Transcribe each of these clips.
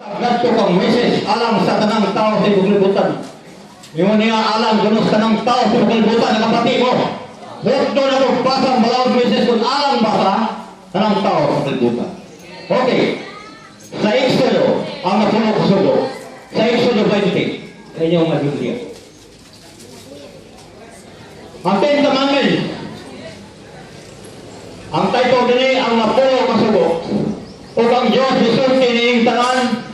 Ngadto kang Moises alang sa tanang tao sa tibuok kalibutan. Ingon niya alang kuno sa tanang tao sa tibuok kalibutan, nakapati mo. Hutdo na kong basa ang balaod, Moises, kung alang ba sa tanang tao sa kalibutan. Okay. Sa Exodo, ang napulo kasugo. Sa Exodo 20, sa inyong mga Biblia. Ang Ten Commandments. Ang title dini, ang napulo kasugo. Ug ang Diyos misulti niing tanan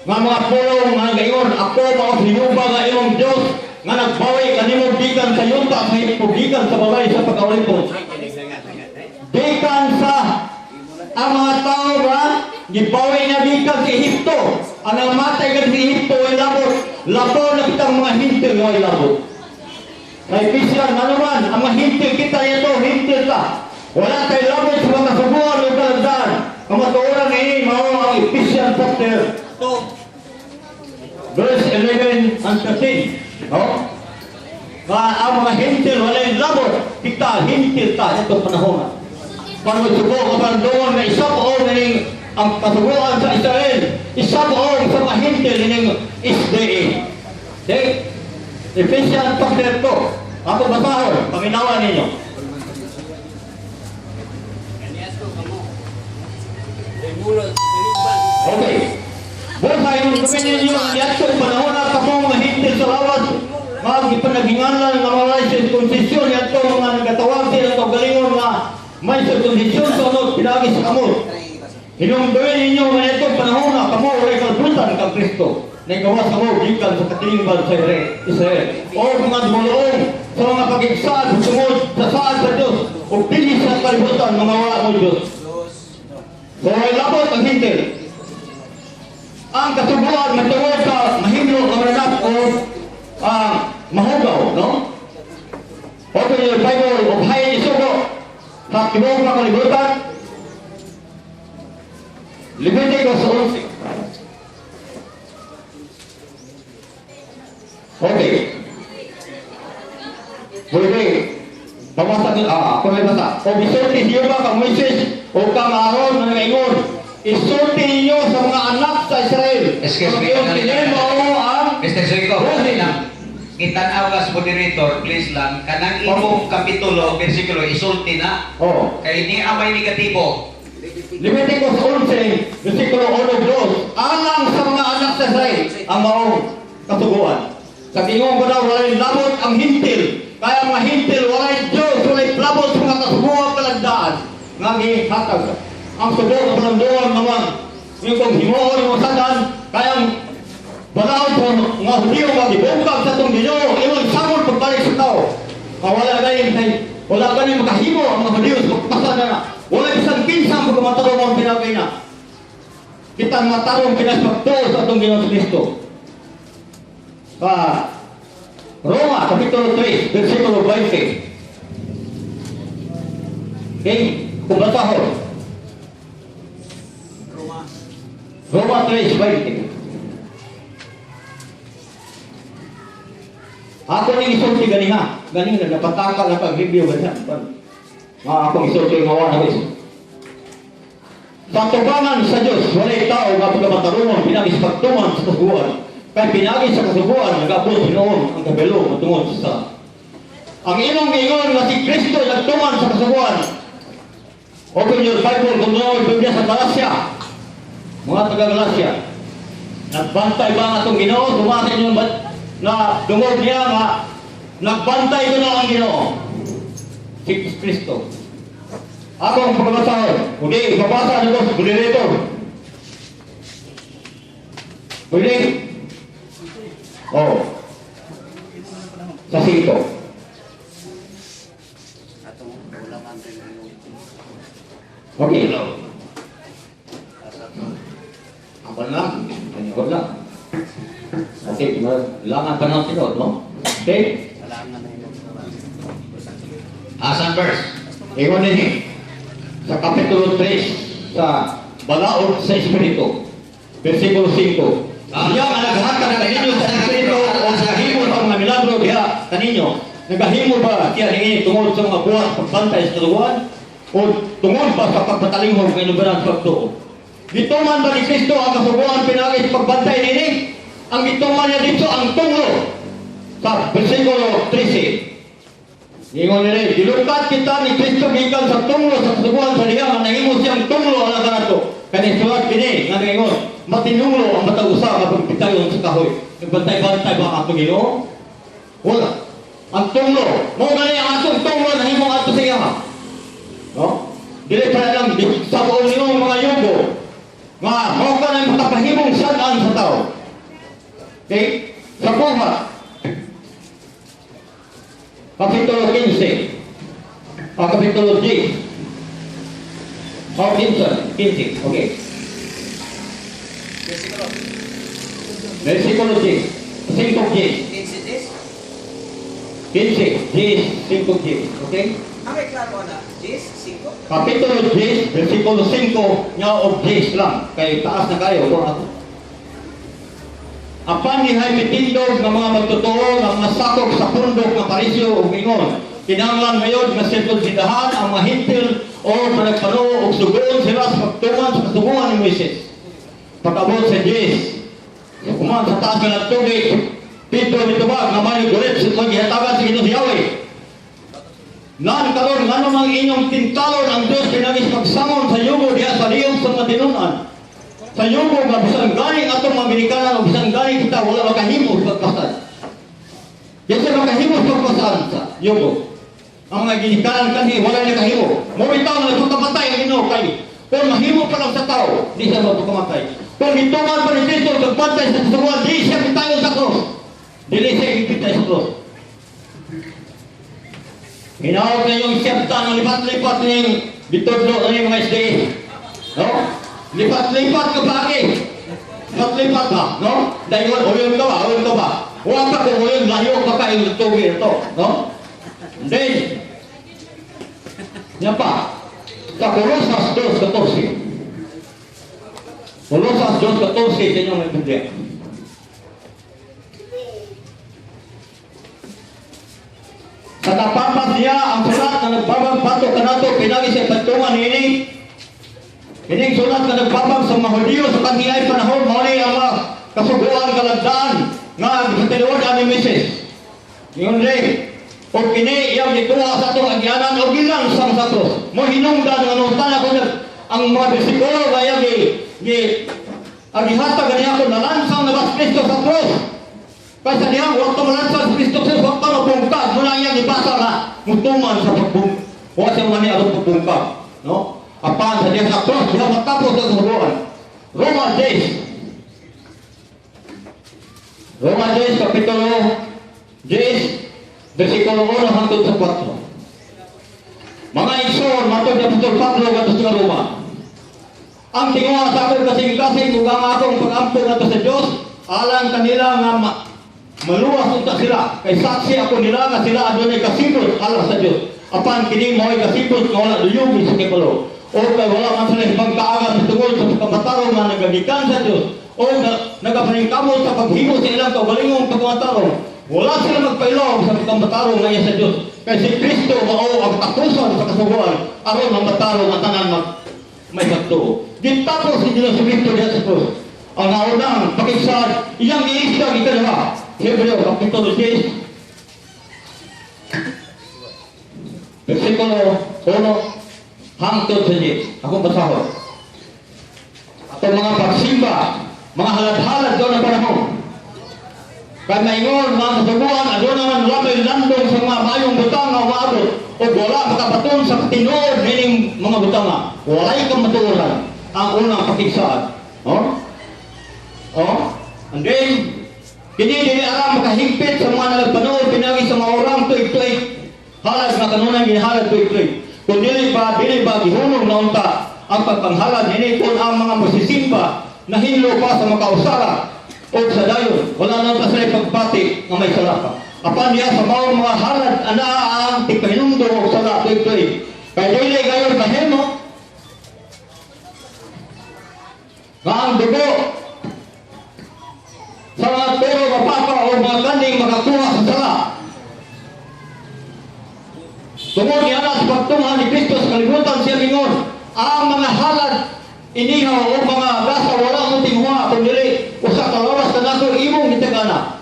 nga mga pulong nga gayon, "Ako mao si Jehova nga imong Dios nga nagbawi kanimo gikan sa yuta sa Ehipto, gikan sa balay sa pagkaulipon." Gikan sa ang mga tao nga gibawi niya gikan sa Ehipto. Ang namatay kan sa Ehipto ay labot. Labaw na kitang mga Hentil nga ay labot. Sa Ephesians, ano man, ang mga Hentil kita ito, Hentil ta. Wala tay labot sa mga kasuguan o kalagdaan. Kamatuoran ini, mao ang Ephesians chapter 2, verse 11 and 13. No? Nga ang mga Hentil walay labot, kita, Hentil ta, itong panahon na. Para magsugo ka pandoon nga isa po ning ang kasuguan sa Israel, isa po sa mga Hentil ining SDA. Okay? Ephesians chapter 2. Ako basahon, paminawan ninyo. Kaniadto kamo. Limulot, silibang. Okay. Busa yung gawin ninyo ang niadtong panahon na kamo mga Hentil sa lawas, mga gipanaghinganlan nga mga sirkumsisyon niadto mga nagatawag sila kaugalingon nga may sirkumsisyon sa unod pinagi sa kamot. Hinumdumin ninyo nga niadtong panahon na kamo walay kalibutan kang Kristo. Nagawas kamo gikan sa katilingban sa Israel. O mga dumuluong sa mga pagigsaad tungod sa saad sa Diyos o dili sa kalibutan mga wala mo Diyos. So ay labot ang Hentil. Ang kasuguan matungod sa mahimlo nga mananap o mahugaw, no? Open your Bible o hain isugo sa tibuok nga kalibutan. Leviticus 11. Okay. Pwede. Pabasa ni ako na basa. O misulti siya ba kang Moises o kang Aaron nga nagaingon, "Isulti ninyo sa mga anak sa Israel." Excuse me, Ang kanali iyong mao ang Mr. Suico, Busin. lang. Gitan-aw kas moderator, please lang. Kanang imong kapitulo, bersikulo, isulti na. Oh. Kay ni amay negatibo. Leviticus 11, versikulo 1, 2. Alang sa mga anak sa Israel ang maong kasuguan. Sa ingon ko daw, walay labot ang Hentil. Kaya mga Hentil, walay Diyos, walay labot sa mga kasuguan kalagdaan nga gihatag. Ang sugo ng pananduan naman, yung kung himuon mo sadan, kaya ang balaod po nga Hudiyo nga gibungkag sa atong Ginoo, imong samol pagbalik sa tao. Nga wala ganin kay wala ganin makahimo ang mga Hudiyo sa pagpasa na na. Wala bisan kinsa ang pagkamatarong ang pinagay na. Kita mga tarong pinaspagtuo sa atong Ginoo sa Kristo. Sa Roma, Kapitulo 3, versikulo 20. Okay, kung basahon. Roma. Roma 3, 20. Ako ning isulti ganiha. Ganing na napataka na pag-review ganiha. Nga akong isulti nga wa na is. Sa tubangan sa Diyos, walay tao nga pagkamatarungon pinagi sa pagtuman sa kasuguan. Kay pinagi sa kasuguan, nag-abot hinuon ang kabelo matungod sa sala. Ang imong giingon nga si Kristo nagtuman sa kasuguan. Open your Bible kung doon Biblia sa Galacia. Mga taga Galacia. Nagbantay ba ang atong Ginoo? Sumasa inyo ba na dungog niya nga nagbantay ko na ang Ginoo? Si Kristo. Ako ang pagkabasahon. Hindi, ibabasa niyo sa moderator. Pwede? Oo. Sa sito. Atong ulaman rin yung Okay. asa to. Ako na lang. Ako lang. Okay, langan pa ng sinod, no? Okay? Kailangan na yung Asan verse? Ingon nini sa Kapitulo 3 sa balaod sa Espiritu. Versikulo 5. Siya nga naghatag kaninyo sa Espiritu o nagahimo sa mga milagro diha kaninyo. Nagahimo ba siya niini tungod sa mga buhat pagbantay sa kasuguan o tungod ba sa pagpatalinghog ng inubaran sa pagtuo? Gituman ba ni Kristo ang kasuguan pinaagi sa pagbantay nini? Ang gituman niya dito ang tunglo sa versikulo 13. Ingon nila, gilukat kita ni Kristo gikan sa tunglo sa kasuguan sa diha nga nahimo siyang tunglo alang kanato. Kani sulat kini nga ingon, matinunglo ang matag usa nga pagpitayon sa kahoy. Nagbantay-bantay ba ang atong Ginoo? Wala. Ang tunglo, mao gani ang atong tunglo nahimo ato sa iya. No? Dili pa lang sa buong niyong mga yugo nga mao ka na makapahimong sad-an sa tao. Okay? Sa buhat. Kapitulo 15. Ah, Kapitulo 10. Oh, 15. 15. Okay. Versikulo. Versikulo 10. 5 10. 15 10. 15. 10, 5 10. Okay? Ang may klaro na, 10, 5. Kapitulo 10, versikulo 5, nya og 10 lang. Kay taas na kayo kung ako. Apan dihay mitindog nga mga magtotoo nga mga sakop sa pundok nga Pariseo ug ingon, kinahanglan ngayon nga sirkunsidahan ang mga Hentil o panagpanuo og sugoon sila sa pagtuman sa kasuguan ni Moises. Pag-abot sa 10, kuman sa taas nga nagtugi, Pedro mitubag nga may gulit sa gihatagan sa Ginoo si Yahweh. Nan karon ngano mang inyong tintalon ang Dios pinagi sa pagsangon sa yugo diha sa liyong sa mga tinunan. Sa yugo nga bisan gani atong mga ginikanan o bisan gani kita wala makahimo sa pagpasad. Di makahimo sa pagpasad sa yugo. Ang mga ginikanan kanhi wala nakahimo. Mao bitaw nga nagpakamatay ang Ginoo kay kung mahimo pa lang sa tao, di siya magpakamatay. Kung gituman pa ni Kristo pagbantay sa kasuguan, di siya pitayon sa krus. Dili siya ipitay sa krus. Hinawag na yung siyamta ng lipat-lipat ng bitudlo ng mga SDA. No? Lipat-lipat ka ba ake? Lipat-lipat ba? No? Dahil uyon ka ba? Uyon ka ba? Huwag pa kung uyon, layo ka pa yung tugi ito. No? Then, yan pa. Sa Colosas 2.14. Colosas 2.14, sa inyong may Biblia. Sa tapapas niya ang sulat na nagbabang bato kanato pinagi sa ipatungan niini. Kining sulat nga nagbabang sa mga Hudiyo sa kanhiyay panahon mao ni ang mga kasuguan kalagdaan nga gitinuod ani Moises. Ingon rin, o kini iyang gituwa sa atong agyanan o gilansang sa krus. Mo hinungdan nga nung ko nag ang mga bersikulo nga iyang gi gi ang gihatag ganiya ko nalansang na bas Kristo sa krus. Kaysa dihang huwag ka malansang sa Kristo sa huwag ka mabungkag. Muna iyang ibasa nga mutuman sa pagbung. Huwag siya man niya aron pagbungkag. No? Apan sa diha sa krus, diha matapos ang kasuguan. Roma 10. Roma 10, Kapitulo 10, versikulo 1 hangtod sa 4. Mga igsoon, matod ni Apostol Pablo ngadto sa Roma. Ang tinguha sa akong kasing-kasing ug ang akong pag-ampo ngadto sa Dios alang kanila nga maluwas unta sila kay saksi ako nila nga sila adunay kasipot alang sa Dios. Apan kini mao'y kasipot nga wala luyugi sa kibalo o kay wala man sila ibang kaagan sa tungod sa pagkamatarong nga nagagikan sa Dios o nagapaningkamot sa paghimo sa ilang kaugalingong pagkamatarong. Wala sila magpailawom sa pagkamatarong nga iya sa Dios kay si Kristo mao ang katapusan sa kasuguan aron ang matarong ang tanan may pagtuo. Gitapos ni Diyos si Kristo diha sa krus. Ang naunang pakigsad, iyang giisdag ikaduha. Hebreo, Kapitulo 6, versikulo 1 hangtod sa 10. Akong basahon. Atong mga pagsimba, mga halad-halad doon ang panahon. Kay maingon, mga kasuguan, aduna man wala landong sa mga maayong butang nga umaabot o wala makabaton sa tinuod nining mga butanga. Walay kamatuoran ang unang pakigsaad. Oh? Oh? And then, kini dili aram makahigpit sa mga nagpanood pinagi sa mga orang tuig-tuig. Halad nga kanunay ginahalad tuig-tuig. Kung dili ba gihunong na unta ang pagpanghalad nini kung ang mga musisimba nahinlo pa sa makausara o sa dayon, wala na unta sila pagbati nga may sala pa. Apan niya sa maong mga halad anaa ang tigpahinumdum og sala tuig-tuig. Kay dili gayon mahimo nga ang dugo sa mga toro nga baka o mga kanding makakuha sa sala. Tungod niya na sa pagtungha ni Kristo sa kalibutan siya mingon, ang mga halad inihaw o mga gasa wala mo tinguha kun dili usa ka lawas kanako imong gitagana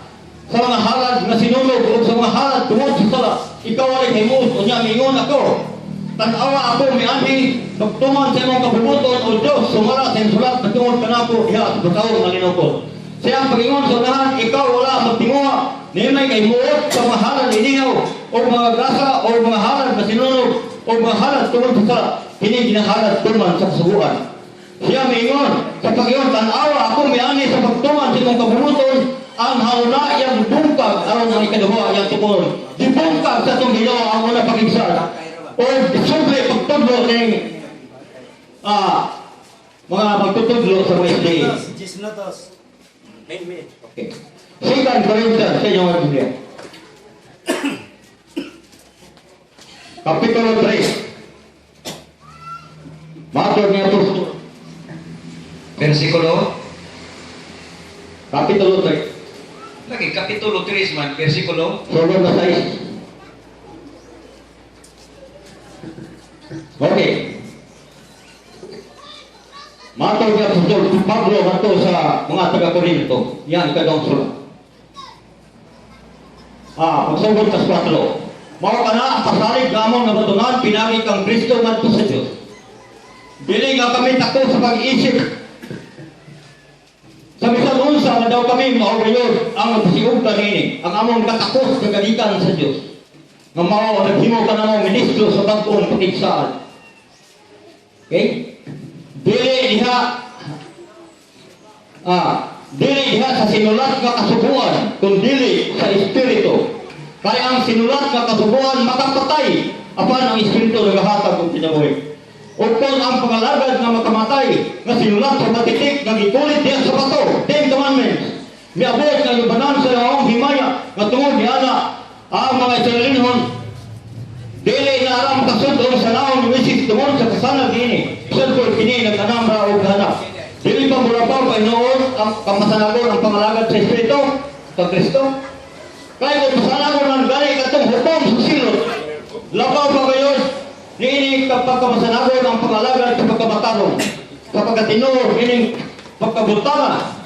sa mga halad nga sinunog o sa mga halad tungod sa sala. Ikaw walay himuot. Unya miingon ako, tan-awa, ako mianhi pagtuman sa imong kabubut-on, o Diyos, sumala sa isulat na tungod kanako diha sa bataon nga linukot. Siyang pag-ingon sa unahan, ikaw wala magtinguha ni may kahimuot sa mga halad inihaw o mga gasa o mga halad na sinunog o mga halad tungod sa sala. Kini ginahalad tuman sa kasuguan. Siya miingon sa pag-ingon, tan-awa, ako mianhi sa pagtuman sa imong kabubut-on. Ang hauna iyang bungkag aron ang ikaduha iyang tukon. Gibungkag sa atong Ginoo ang una pakigsaad o sobre pagtudlo ning mga pagtutudlo sa mga SDA. Gisnotos. Okay. Second Corinthians sa inyong Biblia. Kapitulo 3. Matod ni Apostol. Versikulo, Kapitulo 3. Lagi kapitulo 3 man, versikulo Sulod na 6. Okay. Matod ni Apostol Pablo ngadto sa mga taga-Korinto. Yan, ikaduhang sulat. Pagsugod kas 4. Mao kana ang pasalig nga among nabatunan pinagi kang Kristo ngadto sa Dios. Dili nga kami tako sa pag-isip sa bisan unsa nga daw kami mao gayud ang magsiug kanini, ang among katakos nga gagikan sa Dios. Nga mao ang naghimo kanamo ministro sa bag-ong pakigsaad. Okay? Dili diha sa sinulat nga kasuguan, kun dili sa espiritu. Kay ang sinulat nga kasuguan makapatay, apan ang espiritu nagahatag og kinabuhi. O kung ang pangalagad nga makamatay nga sinulat sa batitik nga gikulit diha sa bato, Ten Commandments, miabot nga yubanan sa yaong himaya nga tungod niana ang mga Israelinhon dili na aram kasud-on sa naong ni Moises tungod sa kasanag niini. Bisan kini nag-anam ra og hanap. Dili pa mulabaw kay noon ang kamasanagon ang pangalagad sa Espiritu sa Kristo? Kay kung masanagon man gani katong hukom sa silot, labaw pa gayon niini kapag kamasanagon ang pangalagad sa pagkamatarong, sa pagkatinuod ining pagkabutana.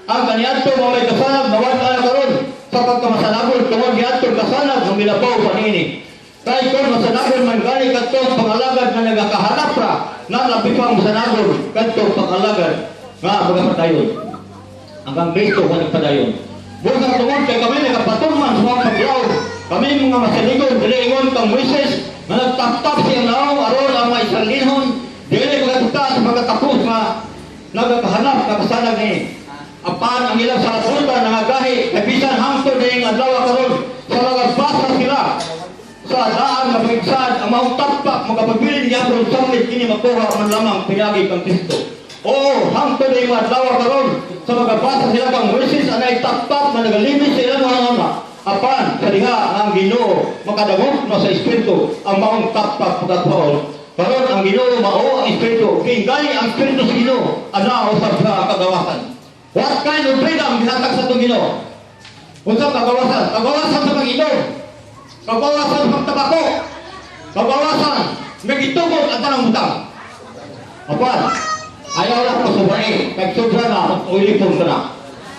Ang kaniadto mga may kasanag mawad na karon sa pagkamasanagon tungod niadtong kasanag nga milabaw pa niini. Kay kung masanagon man gani kadtong pangalagad nga nagakahanap ra, na labi pang masanagon kadtong pangalagad nga magapadayon. Ang kang Kristo nga nagpadayon. Busa tungod kay kami nagapatuman sa mga paglaom. Kami mga masaligon, dili ingon kang Moises nga nagtaptap siyang naong aron ang mga Israelinhon dili makakita sa pagkatapos nga nagakahanap nga kasanag ni. Apan ang ilang salaputan nangagahi kay bisan hangtod ning adlaw karon sa mga basa sila sa daan nga pagigsaad ang maong tapak makapabilin gyapon samit kini makuha man lamang pinagi kang Kristo. Oo, hangtod ning adlaw karon sa mga basa sila kang Moises anay tapak nga nagalimis sa ilang mga ama. Apan sa diha nga ang Ginoo makadangop na sa Espiritu ang maong tapak pagkatuon. Karon ang Ginoo mao ang Espiritu. Kay gani ang Espiritu sa Ginoo ana usab sa kagawasan. What kind of freedom gihatag sa atong Ginoo? Unsa kagawasan? Kagawasan sa pag-inom. Kagawasan sa pagtabako. Kagawasan nagitugot ang tanang butang. Apan, ayaw lang ko sobra. Kag sobra na, ulipon ka na.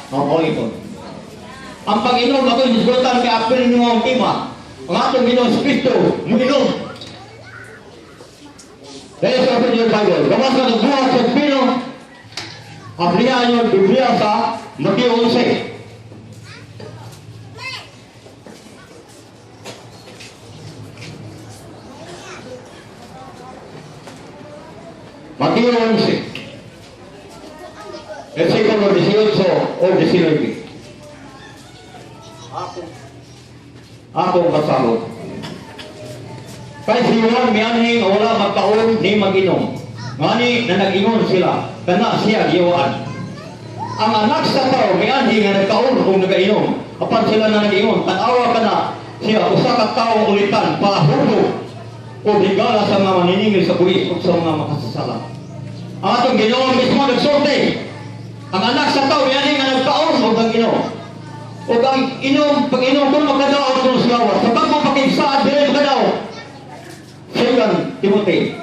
Mag-ulipon. Ang pag-inom ako hisgutan kay apil nimo ang tima. Ang atong Ginoo si Kristo, muinom. Let us open your Bible. Gawas nga nagbuhat sa Pino, ablihan niyo ang Biblia sa Mateo 11. Mateo 11. Versículo 18 o 19. Akong kasabot. Kay si Juan mianhi nga wala magkaon ni mag-inom. Ngani na nag-ingon sila, kana siya giyawaan. Ang anak sa tao mianhi nga nagkaon o nagainom. Apan sila na nag-ingon, tan-awa kana siya usa ka tawo ulitan palahubog o higala sa mga maniningil sa buwis o sa mga makasasala. Ang atong Ginoo mismo nagsulti. Ang anak sa tao mianhi nga nagkaon o nag-inom. O ang inom, pag inom kung makadaog kung sa lawas. Sa bagong pakigsaad, dili makadaog. Second Timothy.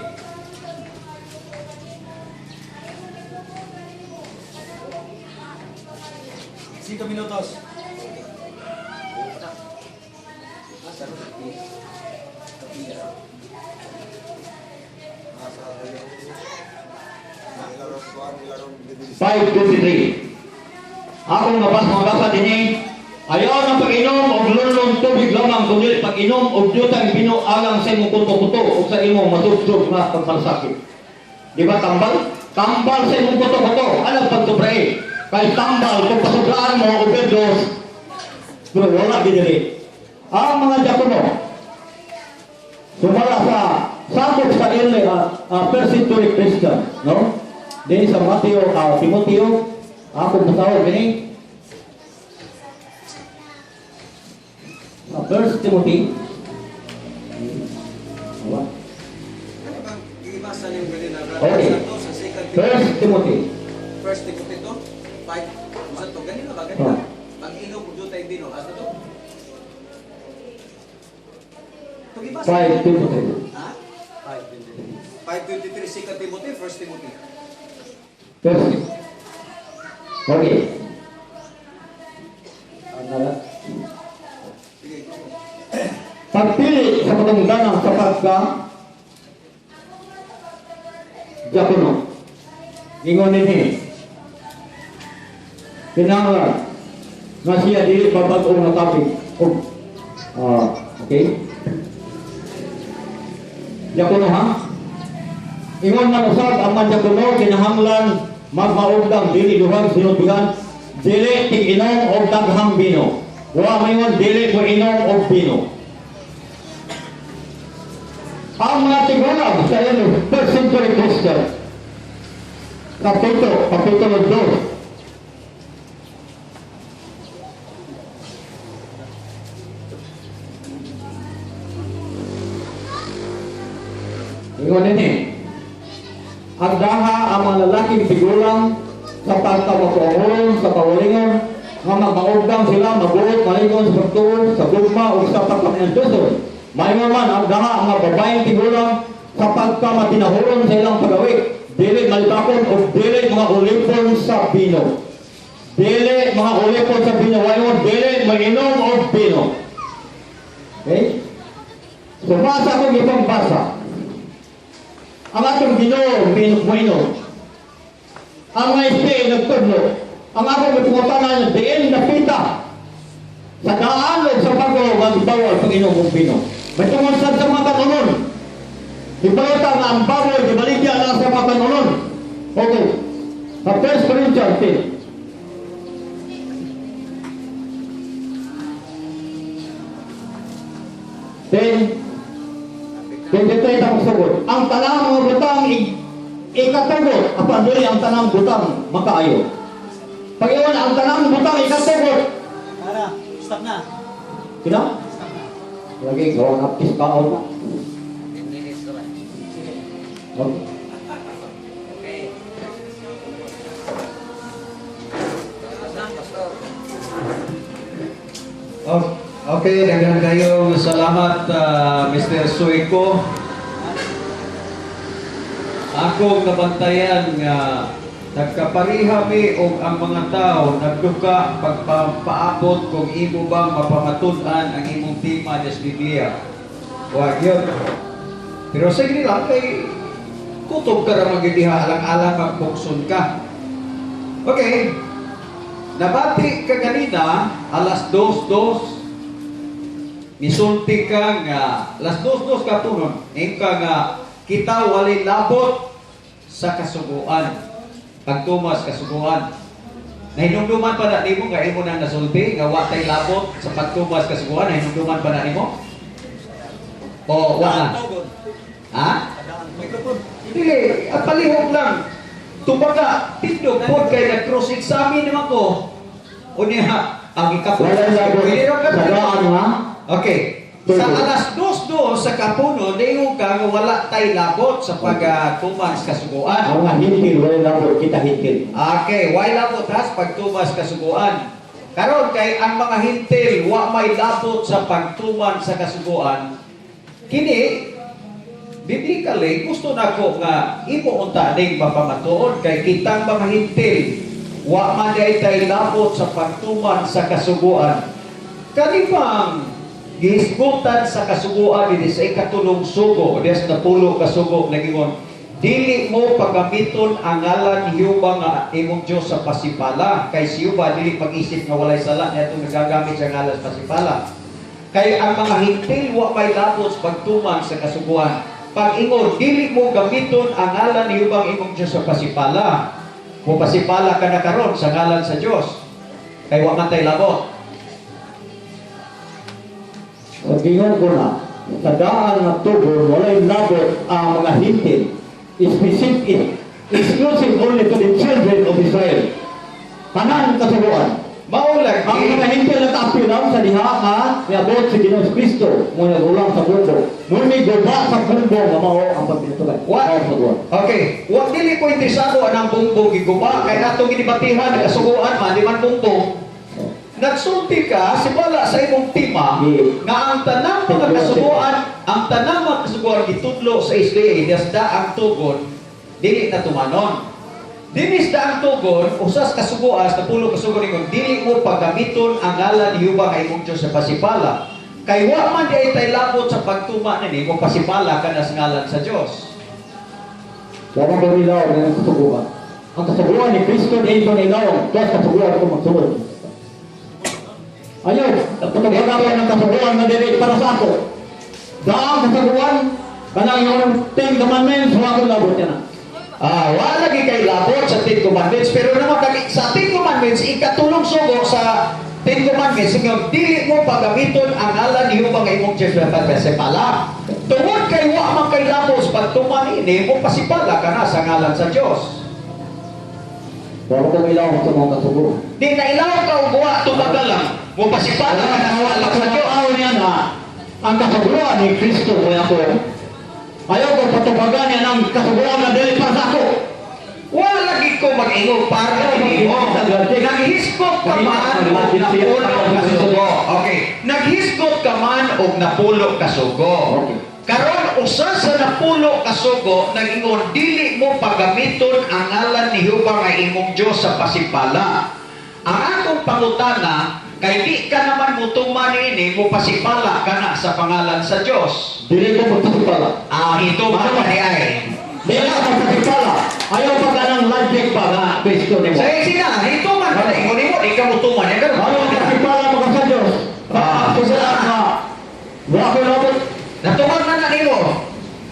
5:23. Akong nabasa, mabasa dinhi, "Ayaw na pag-inom og lunlong tubig lamang, kundi pag-inom og dyutang bino alang sa imong kuto-kuto o sa imong masubsob nga pagmalasakit." Di ba tambal? Tambal sa imong kuto-kuto. Ano pagsobrae? Kay tambal, kung pasubraan mo, overdose, pero wala ginili. Ang mga diakono, sumala sa sakop sa early first century Christian, no? Din sa Mateo, Timoteo, ako basahon gini. Sa First Timothy. Wala. Ano bang ibasa niyo ganina, brother? Okay. Sa to, sa Second Timothy. First Timothy. First Timothy to, 5. Sa to, ganina ba? Ganina. Oh. Pag-inom, og jutay bino. Asa to? Pag-ibasa. 5 Timothy. Ha? 5:23, Second Timothy, First Timothy. First. Okay. Ano na? Sige, go. Pagpili sa katungdanan sa pagka diakono. Ingon nini. Kinahanglan nga siya dili babag-o nga topic. Oh. Ah, okay. Diakono, ha? Ingon man usab ang mga diakono kinahanglan magmaugdang, dili duhang sinultihan, dili tig-inom og daghang bino. Wa mayon dili mo inom og bino. Ang mga tigulang sa inyo, first century Christian, Kapitulo 2. Ingon nini, "Agdaha ang mga lalaking tigulang sa pagkamapuangon sa kaugalingon nga magmaugdang sila, mabuot, malingon sa pagtuo, sa gugma o sa pagkaminantuson. Maingon man, agdaha ang mga babaeng tigulang sa pagkamatinahuron sa ilang pagawi, dili malibakon o dili mga ulipon sa bino." Dili mga ulipon sa bino, wayon, dili mainom og bino. Okay? So, basa ko itong basa. Ang atong Ginoo, moinom. Ang mga SPA nagtudlo. Ang akong ipangutana, diin napita sa daan o sa bago nga bawal pag-inom og bino? May tungod sad sa mga kanunon. Ibalota nga ang baboy, gibaligya na sa mga kanunon. Okay. Sa 1 Corinthians 10. 10:23 ang sugod. "Ang tanang mga butang ikatugot, apan dili ang tanang butang makaayo." Pag-iwan, ang tanang butang ikatugot. Tara, stop na. Sino? Stop na. Lagi, gawa na kaon na. 10 minutes na ba? Okay. Okay. Stop na, Pastor. Okay, daghan kayong salamat, Mr. Suico. Akong nabantayan nga nagkapariha mi og ang mga tao nagduka pagpaabot kung imo bang mapamatud-an ang imong tema sa Biblia. Wa gyud. Pero sige lang kay kutob ka ra magidiha, alang-alang magpugson ka. Okay. Nabati ka ganina alas 2:02. Misulti ka nga alas 2:02 ka tunon. Ngayon ka nga kita walay labot sa kasuguan. Pagtumas kasuguan. Nahinumduman pa na nimo nga imo nang nasulti nga wa tay labot sa pagtumas kasuguan? Nahinumduman pa na nimo? O wa na? Ha? Microphone. Dili, at palihog lang. Tumbaga, tindog pod kay nag-cross examine naman ko. Unya, ang ikapuno. Walay labot sa daan nga. Okay. Sa alas 2:02 sa kapuno, niingon ka nga wala tay labot sa pagtuman sa kasuguan. Ang mga Hentil, walay labot, kita Hentil. Okay, why labot ha sa pagtuman sa kasuguan? Karon kay ang mga Hentil wa may labot sa pagtuman sa kasuguan. Kini biblically gusto nako nga imo unta ning mapamatuod kay kitang mga Hentil wa man diay tay labot sa pagtuman sa kasuguan. Kani bang gihisgutan sa kasuguan dinhi sa ikatulong sugo, des napulo ka sugo, nagingon Dili mo paggamiton ang ngalan ni Jehova nga imong Dios sa pasipala, kay si Jehova dili pag-isip nga walay sala niadtong nagagamit sa ngalan sa pasipala. Kay ang mga Hentil wa may labot sa pagtuman sa kasuguan. Pag-ingon, dili mo gamiton ang ngalan ni Jehova ang imong Dios sa pasipala. Mo pasipala ka na karon sa ngalan sa Dios. Kay wa man tay labot. Sa gingon ko na, sa daan nga tugon, walay labot ang mga Hentil. Specific, exclusive only to the children of Israel. Tanan kasuguan. Mao Ang lagi mga Hentil na kaapilan sa diha nga niabot si Ginoong Kristo mo nagulang sa bundok. Muni guba sa bundok nga mao ang pagpinatubay. Wa Mao kasuguan. Okay, wa dili ko interesado anang bumbong giguba kay atong gidebatihan nagkasuguan man di man bumbong. Nagsulti ka sibala sa imong tema nga ang tanang mga kasuguan, ang tanang mga kasuguan gitudlo sa SDA sa daang tugon dili na tumanon. Dinis daang tugon, usas kasuguan sa 10 kasuguan ingon dili mo paggamiton ang ngalan ni Jehova nga imong Dios sa pasipala. Kay wa man di ay tay labot sa pagtuma nini mo pasipala ka na sa ngalan sa Dios. Wala ko ilaw ng kasuguan. Ang kasuguan ni Kristo ni ito ni ilaw, kaya kasuguan ko magsunod. Ayaw, patubagan ng kasuguan nga dili para sa ako. Daang kasuguan, kanang yung Ten Commandments, wala ko labot yan. Ah, wala lagi kay labot sa Ten Commandments, pero naman kami sa Ten Commandments ikatulong sugo sa Ten Commandments ingon dili mo paggamiton ang ngalan ni Jehova nga imong Diyos sa pasipala. Tungod kay wa man kay labot sa pagtuman ini, mo pasipala ka na sa ngalan sa Dios. Wala ko ilaw sa mga kasuguan. Di na ilaw ka og wa tubagal lang. Mo pasipala ka na sa ngalan sa Dios. Ang niya na, ang kasuguan ni Kristo mo ako. Ayaw ko patubagan niya ng kasuguan nga dili para sa ako. Wala lagi ko mag-ingon para nimo. Naghisgot ka man og napulo ka sugo. Okay. Naghisgot ka man og napulo ka sugo. Okay. Karon usa sa 10 ka sugo nag-ingon dili mo paggamiton ang ngalan ni Jehova nga imong Dios sa pasipala. Ang akong pangutana kay di ka naman mutuman niini mo pasipala ka na sa pangalan sa Dios. Dili ko magpasipala. Ah, ito ba ni ay? Dili ako magpasipala. Ayaw pa ka ng logic pa nga Kristo nimo. Sa sina, ito man ka ingon nimo di ka mutuman niya karon. Ayaw magpasipala mga sa Diyos. Ah. Sa nga. Wala ko labot. Natuman na na nimo.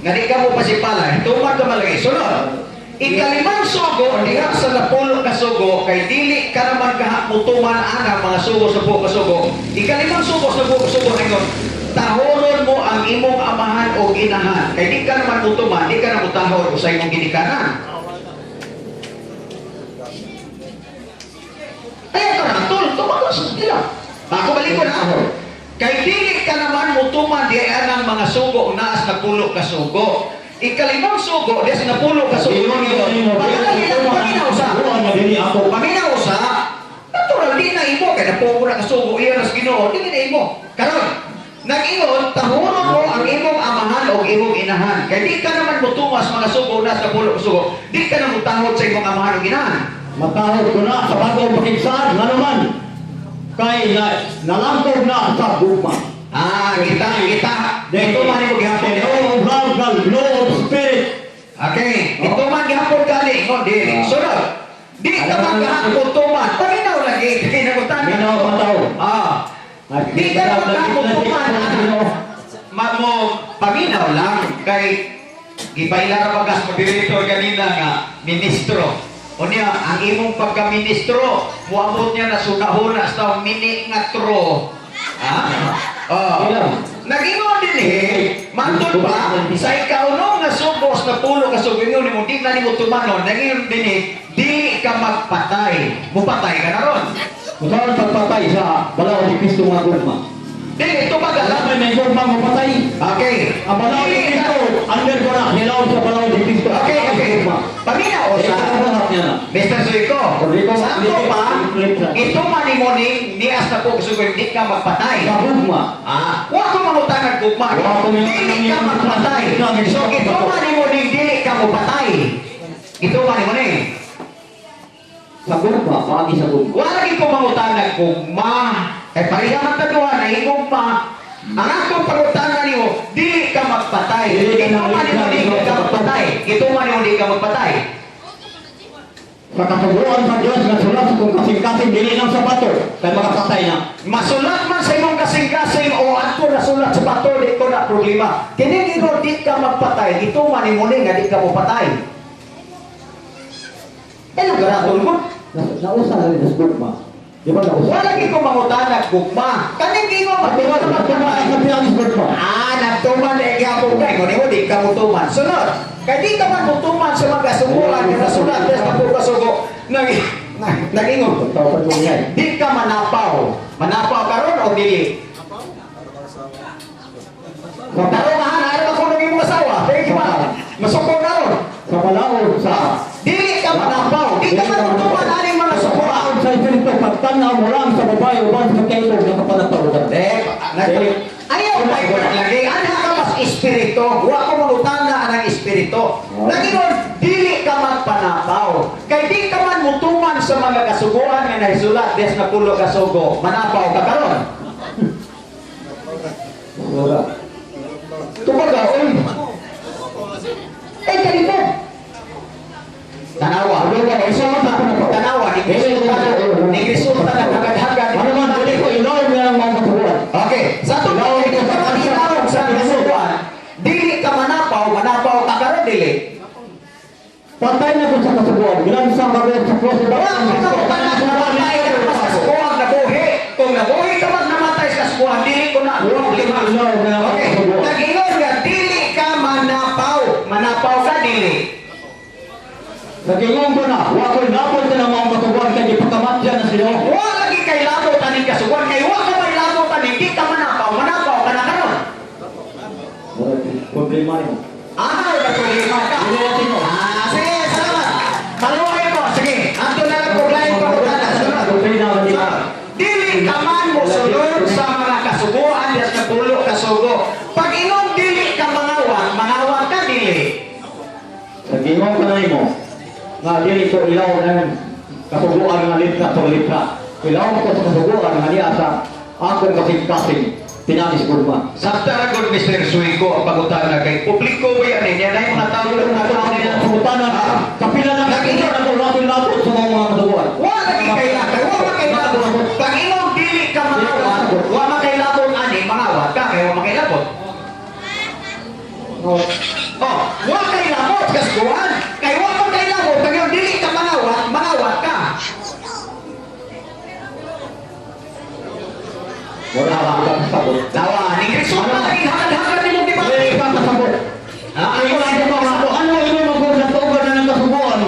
Nga di ka mo pasipala, tuman ka malagi. Sunod. Ikalimang sugo, diha sa 10 ka sugo, kay dili ka naman kaha mutuman ana mga sugo sa 10 ka sugo. Ikalimang sugo sa 10 ka sugo ningon, tahoron mo ang imong amahan o inahan. Kay di ka naman mutuman, di ka na mutahor sa imong ginikanan. Ayaw ka na, tol, tumago sa nila. Ako balik ko na. Kay dili ka naman mutuman di ay anang mga sugo naas 10 ka sugo. Ikalimang sugo, di sa 10 ka sugo. Paminaw lang, paminaw sa. Dili ako. Paminaw sa, natural, di na imo. Kay 10 na ka sugo, iyan as Ginoo, di na imo. Karon, nag-ingon, tahuron mo ang imong amahan o imong inahan. Kay di ka naman mutumas mga sugo na sa 10 ka sugo, di ka na mutahod sa imong amahan o inahan. Matahod ko na sa bagong pakigsaan, nga naman. Kay na, nalangkob na sa gugma. Ah, kita, kita. Ito man imo gihapon. The law of love, the law of spirit. Okay, ito man gihapon kani, no dili. Sunod. Di ka man gahapon tuman. Paminaw lagi kay nagutan. Minaw pa tao. Ah. Di ka naman gahapon tuman. Ma mo paminaw lang kay gipaila ra bagas moderator ganina nga ministro. Unya, ang imong pagka-ministro, muabot niya na sunahon na sa mini nga tro. Ha? Oh. Ilang? Nag-ingon din eh, matod pa, sa ikauno nga subos na 10 ka sugo, ingon nimo, di na nimo tumanon, nag-ingon din eh, di ka magpatay. Mupatay ka na ron. Kung saan pagpatay sa balaod ni Kristo nga gugma. Di, ito ba Alam may may gugma mo patay. Okay. Ang balaod ni Dili ka- Kristo, under ko na, hilaw sa balaod ni Kristo. Okay. Gugma. Paminaw Eh, sa kaharap niya na. Mr. Suico, Rico, sa ako pa, ito man mo ni nias na po gusto ko, hindi ka magpatay. Sa gugma. Ah, wa ko mangutanag gugma. Wa ko Dili ka magpatay. So ito man mo ni dili ka mopatay. Ito man mo ni. Sa gugma, paagi sa gugma. Wa lagi ko mangutanag gugma. Kay pareha man ta duha na gugma. Ang akong pangutana nimo, dili ka magpatay. Dili ka Ito man mo ni dili ka magpatay. Ito man mo Sa kasuguan sa Dios nga sulat sa kong kasing-kasing dili nang sa bato kay makapatay na. Masulat man sa imong kasing-kasing o adto nasulat sa bato, di ko na problema. Kini ingon di ka magpatay, gituman nimo ni nga di ka mopatay. Eh, nagaraton mo. Nausa na rin sa gugma. Di ba nausa? Wala gyud ko mangutana gugma. Kaning ingon Di ba magtuman nagtuman sa pinagis gugma? Ah, nagtuman eh gyapon kay ngon imo di ka motuman. Sunod, kay di ka man motuman sa mga kasuguan nga nasulat sa mga kasugo nang nagingon Tawag ko niya. di ka manapaw. Manapaw karon o dili? Tarong ha, naara ko nang imong asawa. Thank you ba? Masuko na ron. Sa balaod sa Dili ka manapaw. Di ka man motuman aning mga sukuan. sa espiritu pagtanaw mo lang sa babae uban sa kailog nga kapanatawagan. Eh, ayaw pa lagi. Anha ka mas espiritu. Wa ko mangutana anang espiritu. Lagi ron, dili ka magpanapaw. Kay di ka man mutuman sa mga kasuguan nga nahisulat des na pulo kasugo. Manapaw ka karon. Wala. Tumaga, oy. Eh, kalipod. Tanawa. Tanawa. Nigresulta na hagad-hagad. Ano man, dili ko ilaw nga ang mga kasuguan. Okay. Sa tuloy, di ka man ilawom sa kasuguan, dili ka manapaw, manapaw ka karon dili. Patay na ko sa kasuguan. Gilansang kami sa cross. Wala ka namatay sa kasuguan nabuhi. Kung nabuhi ka man namatay sa kasuguan, dili ko na problema. Okay. Nag-ingon nga, dili ka manapaw. Manapaw ka, dili. Nag-ingon ko na, wa ko'y napol sa mga kasuguan kay gipakamatya na sila. Wa lagi kay labot aning kasuguan. Kay wa ka may labot aning, di ka manapaw. Manapaw ka na karon. Problema nimo. Ah, may problema ka. Ah, sige, salamat. Maluhay mo. Sige, anto na lang kung lain pa na. Sunod. Problema na nila. Dili ka man mosunod sa mga kasuguan dias na pulo kasugo. Pag ingon dili ka mangawat, mangawat ka dili. Nag-ingon ko na nimo nga dili ko ilaw ng kasuguan nga litra por litra. Ilaw ko sa kasuguan nga niya sa akong kasing-kasing pinagis gugma. Sabta ra gud Mr. Suico ang pangutana kay publiko ba yan niya na mga tao Ang na mga pangutana, kapila na Nag-ingon. ako lapot-lapot sa mga kasuguan. Wa lagi kay lakay, wa makailabot. Pag ingon dili ka mangawat, wa makailabot ani mangawat ka kay wa makailabot. Oh, Oh, wa kay labot kasuguan. Kay wa man kay labot, pag ingon dili ka mangawat, mangawat ka. Wala ka kasabot. Dawa, ni resulta lagi hagad-hagad nimo di ba? Dili ka kasabot. Ah, Ano ako ang lang ano imo magod na tugan na ng kasuguan?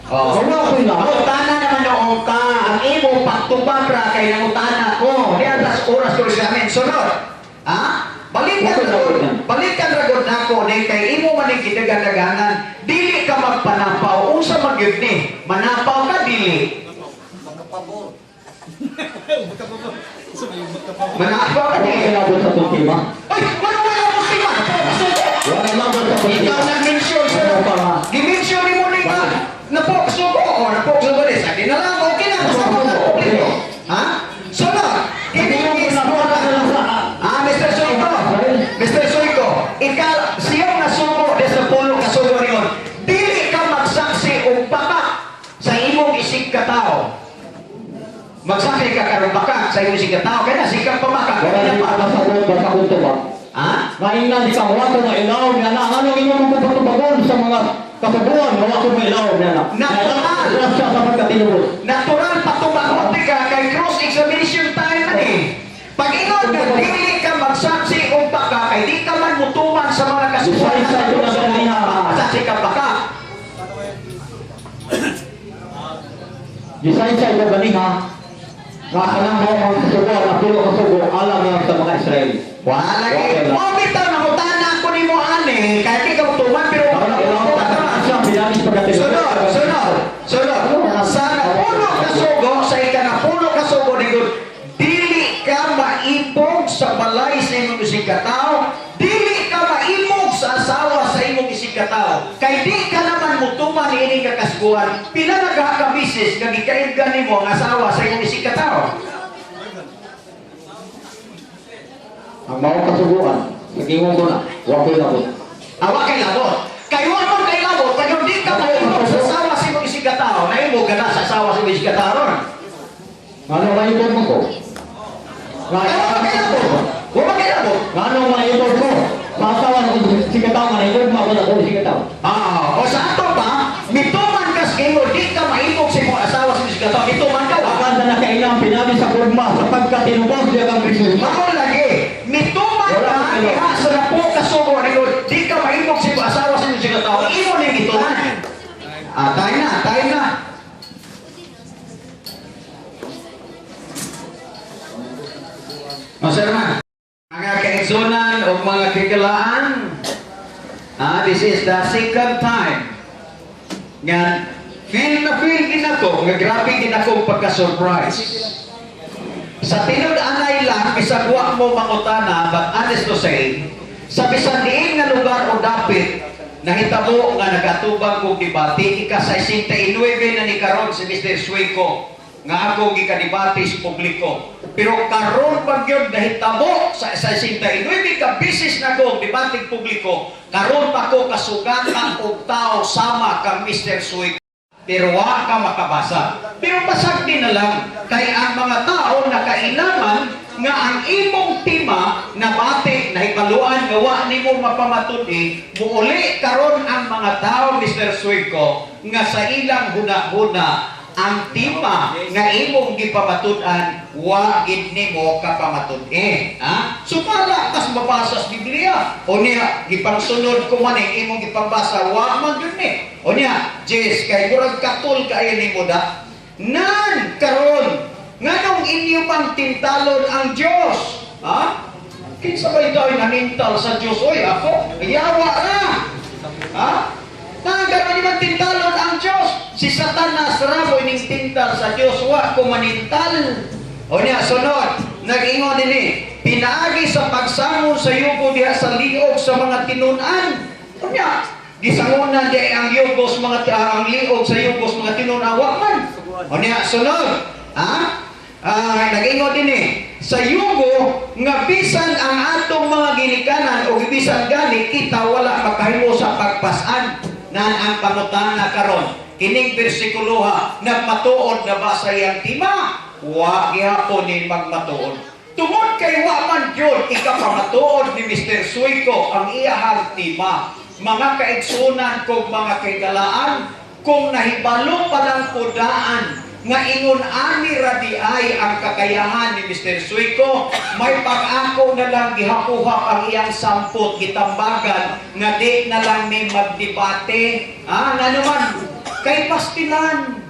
Oh. Wala ko na. Mangutana naman noong ka, ang imo pagtubag ra kay nangutana ko. Di atas oras ko sa amin. Sunod. Ha? Balikan ra gud, balikan ra gud nako ni kay imo man ning gidagadagan. Dili ka magpanapaw unsa man gyud ni? Manapaw ka dili. Magkapabor. Manapaw ka Wala dili. labot sa itong tema. Ay, wala wala mo sima. Wala labot sa itong Ikaw tema. nag-mention sir. Ano pa nga? Gi-mention nimo ni nga napokso ko o napokso ko ni. Sabi na lang okay na basta mo na publiko. Ha? Sunod. Kini mismo Ah, Mr. Soyko. Mr. Soyko, ikaw siyang nasugo des sa pulo kasugo niyon. Dili ka magsaksi og baka sa imong isig katao. Magsaksi ka karon baka sa imong isig katao kay na sikap pamaka. Wala Kaya di pa. ka kasabot ba sa kunto ba? Ha? Ngayon di ka wala ko mailaw niya na. Ano imo mapapatubagon sa mga kasuguan? Wala ko mailaw niya na. Natural. Wala siya sa pagkatinubos. Natural patubangon ka kay cross examination time man eh. Pag ingon ka dili ka magsaksi og baka kay di ka man mutuman sa mga kasuguan. Isa-isa ito na ganina. Magsaksi ka baka. Gisay-say ko ganiha. Nga kanang mga mga kasuguan, na pulo kasugo, alam na sa mga Israel. Wala lagi. Wala. O bitaw nangutana ko nimo ani kay di ka mutuman pero Wala ilaw siya pinagis pagkatinubos. Sunod, sunod, sunod. Sa napulo kasugo, sa ikanapulo kasugo ni God, dili ka maibog sa balay sa imong isig katao, dili ka maimog sa asawa sa imong isig katao. Kay di ka naman mutuman niini ka kasguan, pila na ka ka bisis nga gikaibgan nimo ang asawa sa imong isig katao. Ang mga kasuguan, nag-ingon ko na, wa ko'y labot. Awa kay labot. Kay wa man kay labot, kay di ka maimog sa asawa sa imong isig katao, naimog ka na sa asawa sa imong katao ron. Ano maibog mo ko? Ano ba mo? Wa ba mo? Ano maibog ko? Sa asawa ko si katao nga naibog mo ako na ko si katao. Ah, o sa ato pa, mituman ka sa imo, di ka maimog sa imong asawa sa imong katao, mituman ka wa. Akan na nakainang pinabi sa kurma sapagkat tinubos niya kang Kristo. Mao lagi, mituman Wala ka ka kilo. diha sa napo ka sugo ninyo, di ka maimog sa imong asawa sa imong katao, imo ning gituman. Ah, tayo na, tayo na. O sir man, mga kaigsunan o mga kikalaan, this is the second time nga feel na feel ginako, nga grabe ginako pagka-surprise. Sa tinud-anay lang, bisag wa mo mangutana, but honest to say, sa bisan diin nga lugar o dapit, nahitabo nga nagatubang kog debate, ika 69 na ni karon si Mr. Sueco, nga ako gikadebate sa publiko. Pero karon pag yun nahitabo sa 69 ka bisis na ko debate publiko, karon pa ko kasugatan og tao sama kang Mr. Sueco. Pero wa ka makabasa. Pero basag din na lang kay ang mga tao nakailaman nga ang imong tima nabati nahibaluan nga wa nimo mapamatud-i, muuli karon ang mga tao, Mr. Sueco, nga sa ilang huna-huna ang tima nga imong gipamatud-an wa gid nimo kapamatud-i, ha? So para kas mabasa sa Biblia o niya gipangsunod ko man ang imong gipangbasa, wa man gyud ni. O niya Jess, kay murag katul kaayo nimo da nan karon nganong inyo bang tintalon ang Dios, ha? Kinsa ba ito ay nanintal sa Dios? Oy, ako yawa ra, ha? Nangaganon naman tintalon ang Diyos. Si Satanas ra mo ining tintal sa Diyos. Wa ko manintal. O niya, sunod. Nag-ingon din eh. Pinaagi sa pagsangon sa yugo diha sa liog sa mga tinunan. O niya, gisangunan diha ang yugo sa mga ang liog sa yugo sa mga tinunan. Wa man. O niya, sunod. Ha? Nag-ingon din eh. Sa yugo, nga bisan ang atong mga ginikanan o bisan gani, kita wala makahimo sa pagpasan nan ang pangutana karon. Kining bersikuloha, nagmatuod na ba sa iyang tima? Wa gihapon ni magmatuod. Tungod kay wa man gyud ikapamatuod ni Mr. Suico ang iyahang tima. Mga kaigsunan kog mga kaigalaan, kung nahibalo pa lang kudaan nga ingon ani ra di ay ang kakayahan ni Mr. Suico, may pag-ako na lang gihapuhap ang iyang sampot, gitambagan nga di na lang ni magdebate. Ah, nga naman kay pastilan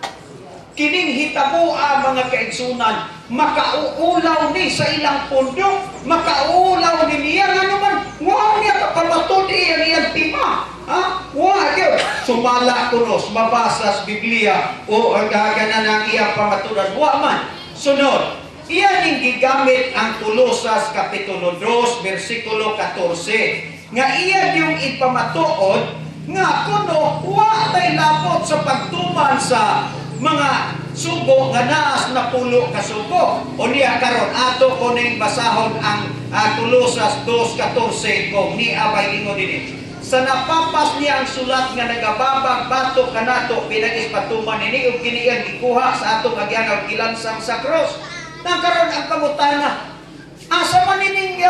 kining hitaboa, mga kaigsunan, makauulaw ni sa ilang pundok, makauulaw ni niya nga naman wa niya kapamatud ang iyang tima, ha? Wa gyud sumala kunos mabasa sa Biblia o ang gaganan ang iyang pamaturan, wa man. Sunod, iyan ning gigamit ang Kolosas Kapitulo 2 bersikulo 14 nga iya yung ipamatuod nga kuno wa tay lapot sa pagtuman sa mga sugo nga naas na pulo ka sugo. O niya karon ato ko ning basahon ang Kolosas 2:14 kung niya bay ingon dinhi. Sa napapas niya ang sulat nga nagababag batok kanato pinagis patuman nini ug kini ang gikuha sa atong agyan og gilansang sa cross. Nang karon ang pangutana, asa man ining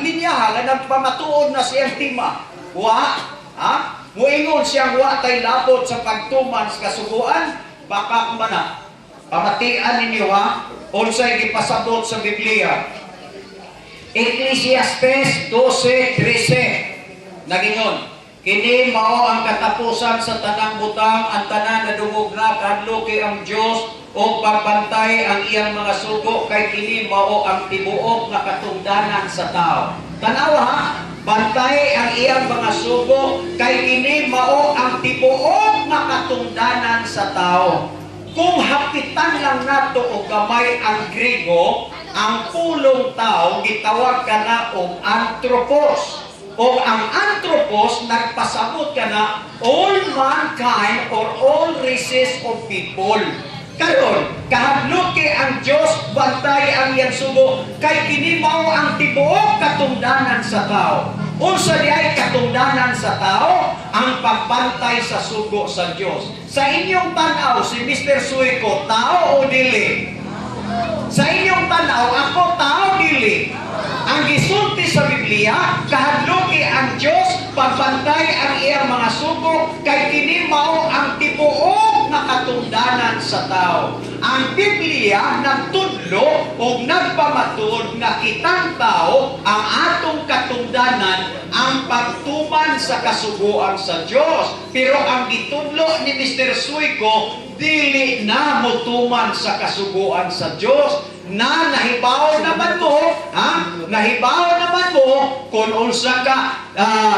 linyaha nga nagpamatuod na siyang tima? Wa, ha? Muingon siyang wa tay labot sa pagtuman sa kasuguan, baka man na. Pamatian ninyo ha, unsay gipasabot sa Biblia. Ecclesiastes 12:13. Nagingon, kini mao ang katapusan sa tanang butang, ang tanan nadungog na, kahadluki ang Dios o pagbantay ang iyang mga sugo, kay kini mao ang tibuok nga katungdanan sa tao. Tanawa ha, bantay ang iyang mga sugo, kay kini mao ang tibuok nga katungdanan sa tao. Kung hapitan lang nato og gamay ang Grigo, ang pulong tao gitawag kana og anthropos. O ang anthropos nagpasabot kana all mankind or all races of people. Karon, kahadluki ang Dios, bantay ang iyang sugo, kay kini mao ang tibuok katungdanan sa tao. Unsa di ay katungdanan sa tao? Ang pagbantay sa sugo sa Dios. Sa inyong tanaw, si Mr. Suico, tao o dili? Sa inyong tanaw, ako, tao, dili? Ang gisulti sa Biblia, kahadluki ang Dios, pagbantay ang iyang mga sugo, kay kini mao ang tibuok nga katungdanan sa tao. Ang Biblia nagtudlo o nagpamatuod nga kitang tao, ang atong katungdanan ang pagtuman sa kasuguan sa Dios. Pero ang gitudlo ni Mr. Suico, dili na motuman sa kasuguan sa Dios na nahibaw naman mo, ha? Nahibaw naman mo kung unsa ka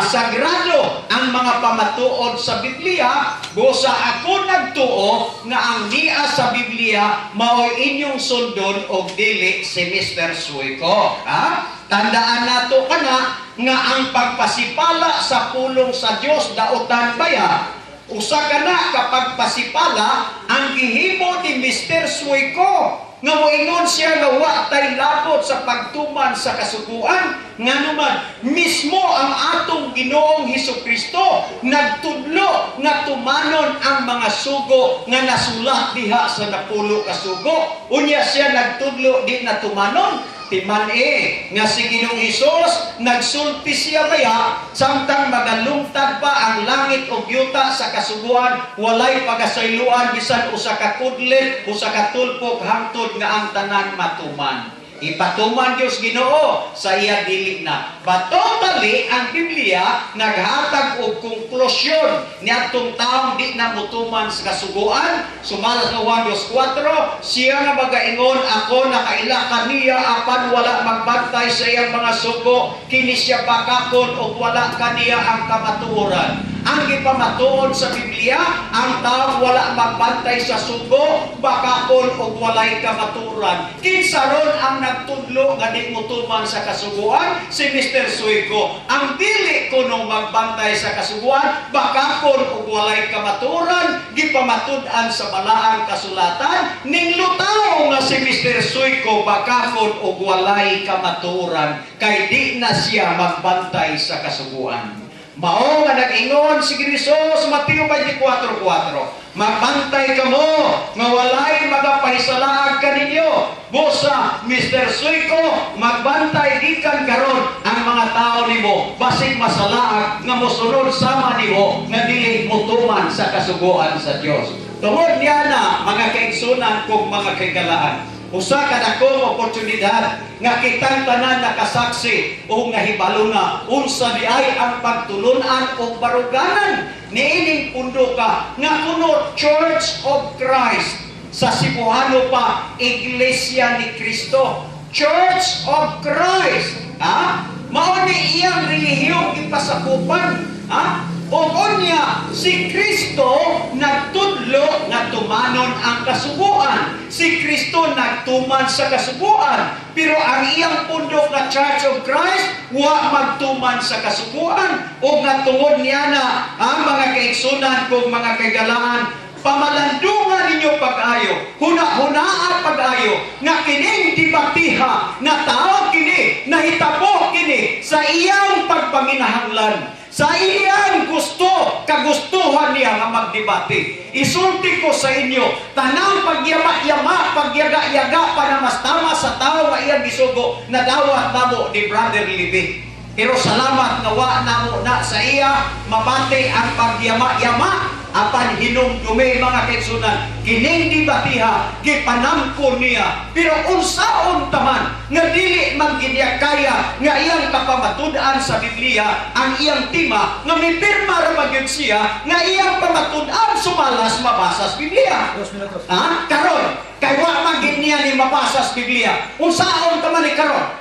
sagrado ang mga pamatuod sa Biblia. Busa ako nagtuo nga ang niya sa Biblia mao'y inyong sundon og dili si Mr. Suico, ha? Tandaan nato kana nga ang pagpasipala sa pulong sa Dios, dautan baya. Usa ka na kapag pasipala ang gihimo ni Mr. Suico nga moingon siya nga wa tay labot sa pagtuman sa kasuguan, nganuman mismo ang atong Ginoong Hesus Kristo nagtudlo nga tumanon ang mga sugo nga nasulat diha sa napulo ka sugo. Unya siya nagtudlo di na tumanon. Timan eh, nga si Ginoong Hesus, nagsulti siya baya, samtang magalungtad pa ang langit ug yuta sa kasuguan, walay pagasayloan bisan usa ka kudlit, usa ka tulpok, hangtod nga ang tanan matuman. Ipatuman Dios Ginoo sa iya dili na. But totally, ang Biblia naghatag og konklusyon niadtong taong di na mutuman sa kasuguan. Sumala sa Juan 2:4, siya nga magaingon, "Ako nakaila kaniya," apan wala magbantay sa iyang mga sugo, kini siya bakakon ug wala kaniya ang kamatuoran. Ang gipamatuod sa Biblia, ang taong wala magbantay sa sugo, bakakon ug walay kamatuoran. Kinsa ron ang nagtudlo nga di motuman sa kasuguan? Si Mr. Suico. Ang dili kuno magbantay sa kasuguan, bakakon ug walay kamatuoran, gipamatud-an sa balaang kasulatan, ning lutaw nga si Mr. Suico bakakon ug walay kamatuoran kay di na siya magbantay sa kasuguan. Mao nga nag-ingon si Kristo sa Mateo 24:4, "Magbantay kamo nga walay magapahisalaag kaninyo." Busa, Mr. Suico, magbantay gikan karon ang mga tao nimo basig masalaag nga mosunod sama nimo nga dili motuman sa kasuguan sa Dios. Tungod niya na, mga kaigsunan kog mga kaigalaan, usa ka dakong oportunidad nga kitang tanan nakasaksi o nahibalo na unsa di ay ang pagtulunan o baruganan niining punduka nga kuno Church of Christ, sa Cebuano pa, Iglesia ni Cristo. Church of Christ, ha? Mao ni iyang relihiyong ipasakupan, ha? O unya, si Kristo nagtudlo nga tumanon ang kasuguan. Si Kristo nagtuman sa kasuguan. Pero ang iyang pundok na Church of Christ, wa magtuman sa kasuguan. O nga tungod niya na, ang mga kaigsunan kog mga kaigalaan, pamalandungan ninyo pag-ayo, huna-hunaan pag-ayo, nga kining debatiha, na tao kini, nahitabo kini sa iyang pagpanginahanglan, sa iyang gusto, kagustuhan niya nga magdebate. Isulti ko sa inyo, tanang pagyama-yama, pagyaga-yaga, panamastama sa tao nga iyang gisugo, nadawat namo ni Brother Libi. Pero salamat nga wa namo na sa iya mabati ang pagyama-yama, apan hinumdumi, mga kaigsunan, kining debatiha gipanamko niya, pero unsaon taman nga dili man gid niya kaya nga iyang kapamatud-an sa Biblia ang iyang tema, nga mipirma ra man gyud siya nga iyang pamatud-an sumalas mabasa sa Biblia? 2 minutos. Ha? Karon, kay wa man gid niya ni mabasa sa Biblia. Unsaon ta man ni karon?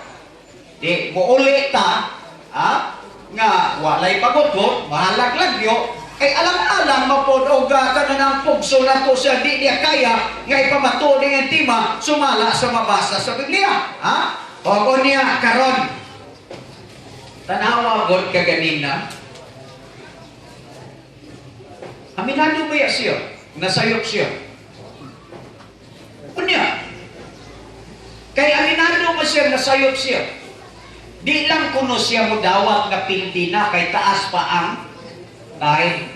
Di muuli ta, ha? Nga walay pagutot, bahalag lagyo, kay alang-alang mapod og kanang pugso nato siya, di niya kaya nga ipamatuod ang tema sumala sa mabasa sa Biblia. Ha? O niya karon. Tanawa god kaganina. Aminado ba ya siya? Nasayop siya. Unya, kay aminado mo siya, nasayop siya. Di lang kuno siya mudawat nga pildi na kay taas pa ang time.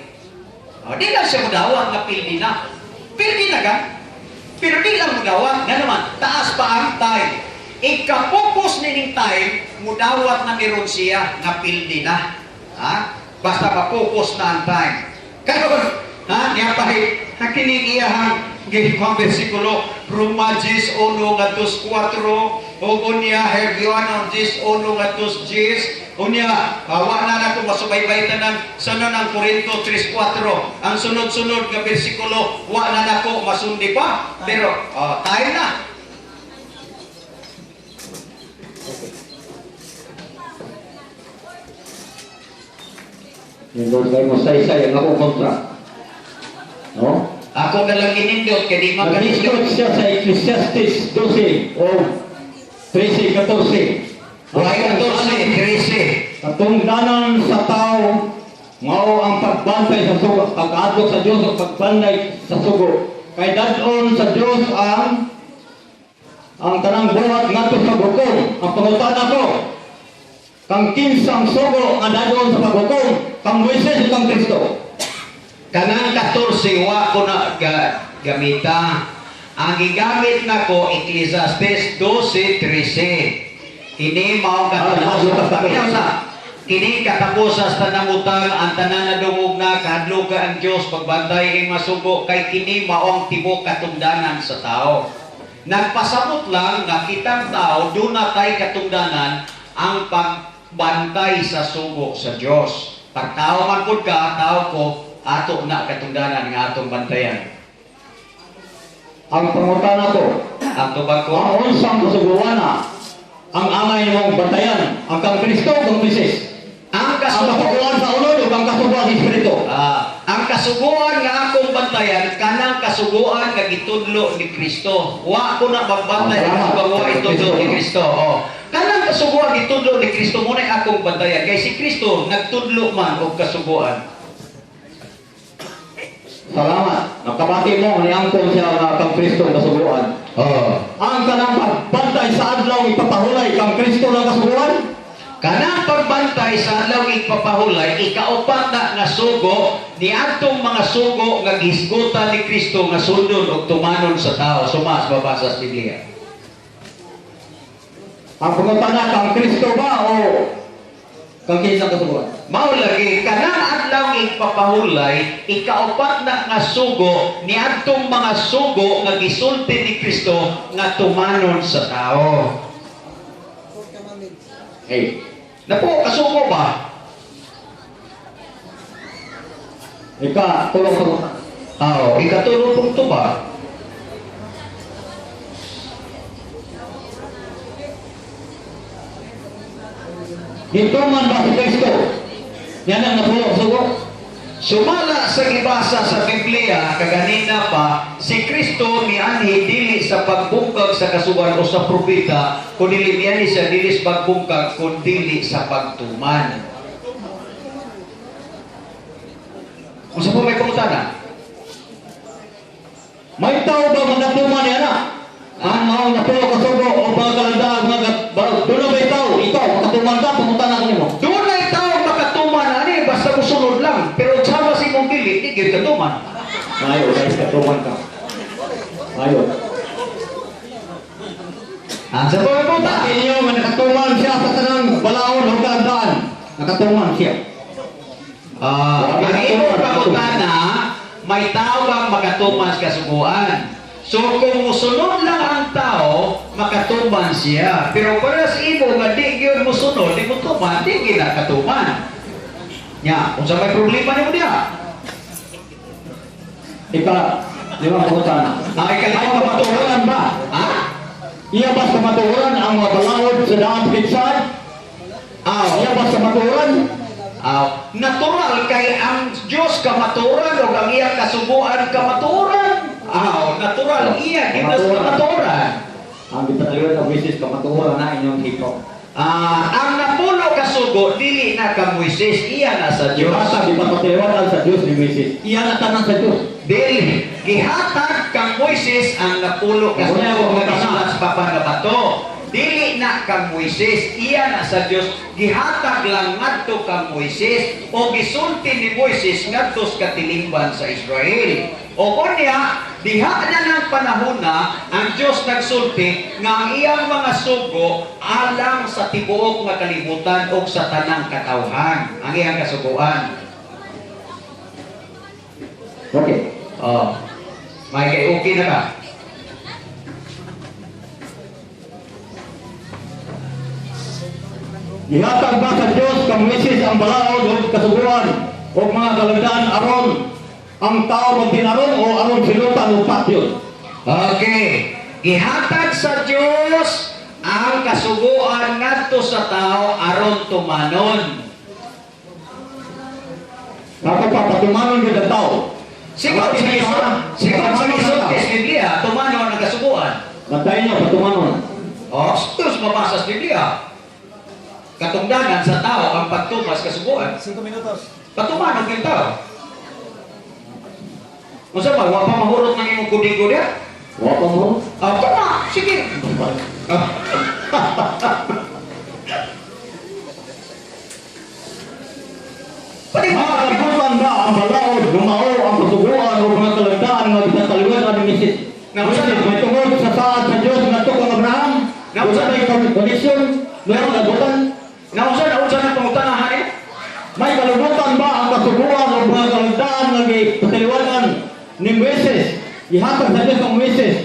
O, di lang siya mudawat nga pildi na. Pildi na ka. Pero di lang mudawat nga naman, taas pa ang time. Ikapupos nining time, mudawat na meron siya nga pildi na. Ha? Basta mapupos na ang time. Karon, ha, niya pa hakining iyahang gihimang bersikulo Roma 10 ngadto 4 ug unya Hebreo 10 ngadto 10 unya wa na nako masubaybay tanan sa ng Korinto 3:4. Ang sunod-sunod nga bersikulo wa na nako masundi pa, pero oh, tayo na. Yung Lord kay mo saysay ang akong kontra. No? Ako na lang ginindot kay di man Nag-discount siya sa Ecclesiastes 12 o 13, 14. Way 14, 13. Katungdanan sa tao mao ang pagbantay sa sugo, pag-adlok sa Dios o pagbantay sa sugo. Kay dad-on sa Dios ang tanang buhat ngadto sa hukom. Ang pangutana ko, kang kinsang sugo nga dad-on sa paghukom, kang Moises o kang Kristo? Kanang 14 wa ko na gamita. Ang gigamit nako Ecclesiastes 12:13. Kini mao katapos sa kini katapos sa tanang utang ang tanan na dungog na kahadlok ka ang Dios pagbantay ing masugo kay kini mao ang tibok katungdanan sa tao. Nagpasabot lang nga kitang tao duna tay katungdanan ang pagbantay sa sugo sa Dios. Pag tao man pud ka, tao ko, ato na katungdanan nga atong bantayan. Ang pangutana ko, Ang tubag ko, ang unsang kasuguana ang angay mong bantayan, ang kang Kristo o kang Moises? Ang Ang kasuguan kasuguan sa unod o ang kasuguan sa Espiritu? Ang kasuguan nga akong bantayan kanang kasuguan nga gitudlo ni Kristo. Wa ko na magbantay Ah, ang salamat. kasuguan itudlo ni Kristo. Oh. Kanang kasuguan gitudlo ni Kristo mo na akong bantayan kay si Kristo nagtudlo man og kasuguan. Salamat. Nakabati mo niangkon siya nga kang Kristo ang kasuguan. Oh. Ang kanang pagbantay sa adlaw ipapahulay kang Kristo lang kasuguan? Kanang pagbantay sa adlaw ipapahulay ikaupat na nga sugo niadtong mga sugo nga gihisgutan ni Kristo nga sundon og tumanon sa tao. Sumas babasa sa Biblia. Ang pangutana kang Kristo ba o kang kinsang kasuguan? Mao lagi kanang adlaw ipapahulay ikaupat na nga sugo niadtong mga sugo nga gisulti ni Kristo nga tumanon sa tao. Four commandments. Hey, Napo kasugo ba? ika tulong pangutana. Oo, ikatulong pong tuba. Gituman ba si Kristo? Yan ang napulong sugo. Sumala sa gibasa sa Biblia kaganina pa si Kristo mianhi dili sa pagbungkag sa kasugan o sa propeta kundi mianhi siya dili sa pagbungkag kundi sa pagtuman. Unsa po may pangutana? May tao ba magatuman niya na? Ang maong napulong kasugo o mga kalandaan mga doon na ba'y tao? Ikaw, makatuman ka, pangutana ko nimo. Dunay tao makatuman ani basta mosunod lang pero sama sa imong dili di gyud katuman. Ayo, guys, katuman ka. Ayo. Unsa po may pangutana? Inyo nga nakatuman siya sa tanang balaon o kalandaan. Nakatuman siya. Ang imong pangutana, may tao bang makatuman sa kasuguan? So kung musunod lang ang tao, makatuman siya. Pero para sa imo nga di gyud musunod, di mo tuman, di gyud nakatuman. Nya, unsa may problema nimo diha? Ika, limang pangutana. Ang Ay ikalimang kamatuoran ba? Ha? Iya ba sa matuoran ang mga balaod sa daan sa? Aw, Iya ba sa matuoran? aw. Natural kay ang Dios kamatuoran ug ang iyang kasuguan kamatuoran. Aw, natural iya gyud sa kamatuoran. Ang gitaliwan ng wisis kamatuoran na inyong hito. Ang napulo kasugo dili na ka Moises, iya na sa Dios. Gihatag, di pa patiwatan sa Diyos ni Moises. Iya na tanan sa Diyos. Dili gihatag kang Moises ang napulo kasugo Wala akong nga gisulat sa papan nga bato. Dili na kang Moises, iya na sa Dios, gihatag lang ngadto kang Moises o gisulti ni Moises ngadto sa katilingban sa Israel. O unya, diha na ng panahon na ang Dios nagsulti nga ang iyang mga sugo alang sa tibuok nga kalibutan o sa tanang katawhan, ang iyang kasuguan. Okay. Oh. May kay okay na ka. Gihatag ba sa Dios kang Moises ang balaod o kasuguan o mga kalagdaan aron ang tao magtinaron o aron silutan o patyon? Okay. Gihatag sa Dios ang kasuguan ngadto sa tao aron tumanon. Dapat pa patumanon gyud ang tao. Sigon sa sigon sa gisulti sa Biblia, tumanon ang kasuguan. Bantayan niyo patumanon. Oh, Diyos mabasa sa Biblia. Katungdanan sa tao ang pagtumas kasuguan. 5 minutos. Patumanon yung tao. Unsa ba, wa pa mahurot ng imong kudigo diya? Wa pa mo. Ah, tama, sige. Ah. Pwede mo Mga kalibutan ba ang balaod, gumao ang kasuguan o mga kalagdaan nga gisataliwan ani Moises? Moises, may tungod sa saad sa Dios ngadto kang Abraham. Unsa may connection? Meron kalibutan? Nausa na unsa na pangutanahan eh? May kalibutan ba ang kasuguan o mga kalagdaan nga gipataliwanan ni Moises? Ihatag sa Dios ang Moises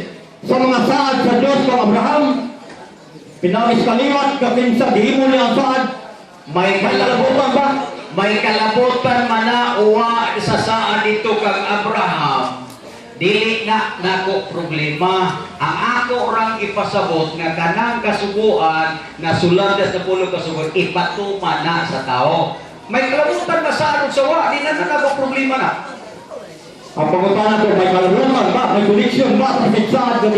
sa mga saad sa Dios kang Abraham. Pinawis kaliwat kapinsa gihimo niya ang saad. May May kalabutan ba? May kalabutan man na uwa sa saan dito kang Abraham. Dili na nako problema. Ang ako rang ipasabot nga kanang kasuguan na sulad sa pulo kasuguan ipatuma na sa tao. May kalabutan ba sa anong sawa? Di na na nako problema na. Ang pangutana ko, may kalabutan ba? May connection ba sa saad nga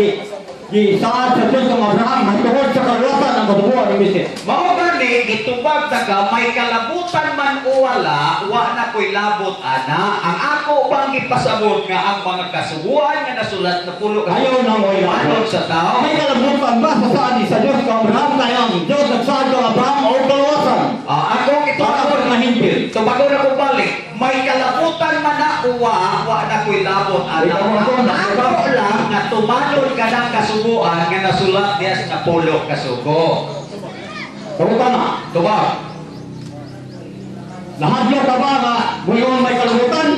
gi saad sa Diyos ng Abraham? Hantungod sa kaluwasan ang kasuguan ni Moises. Mao gani gitubag ta ka may kalabutan man o wala, wa na ko'y labot ana. Ang ako bang gipasabot nga ang mga kasuguan nga nasulat na pulo Ayaw na mo Ayon sa tao. May kalabutan ba sa saad sa Diyos ng Abraham? Kaya ang Diyos nagsaad ng Abraham o kaluwasan? Ah, ako Para sa mga Hintil. Tubago na ko balik. May kalabutan man na uwa, wa na ko'y labot ana. Ikaw ako, Ako lang nga tumanon ka ng kasuguan nga nasulat diya sa napulo kasugo. Pangutana, Tubag. nahadlok ka ba nga ngayon may kalabutan?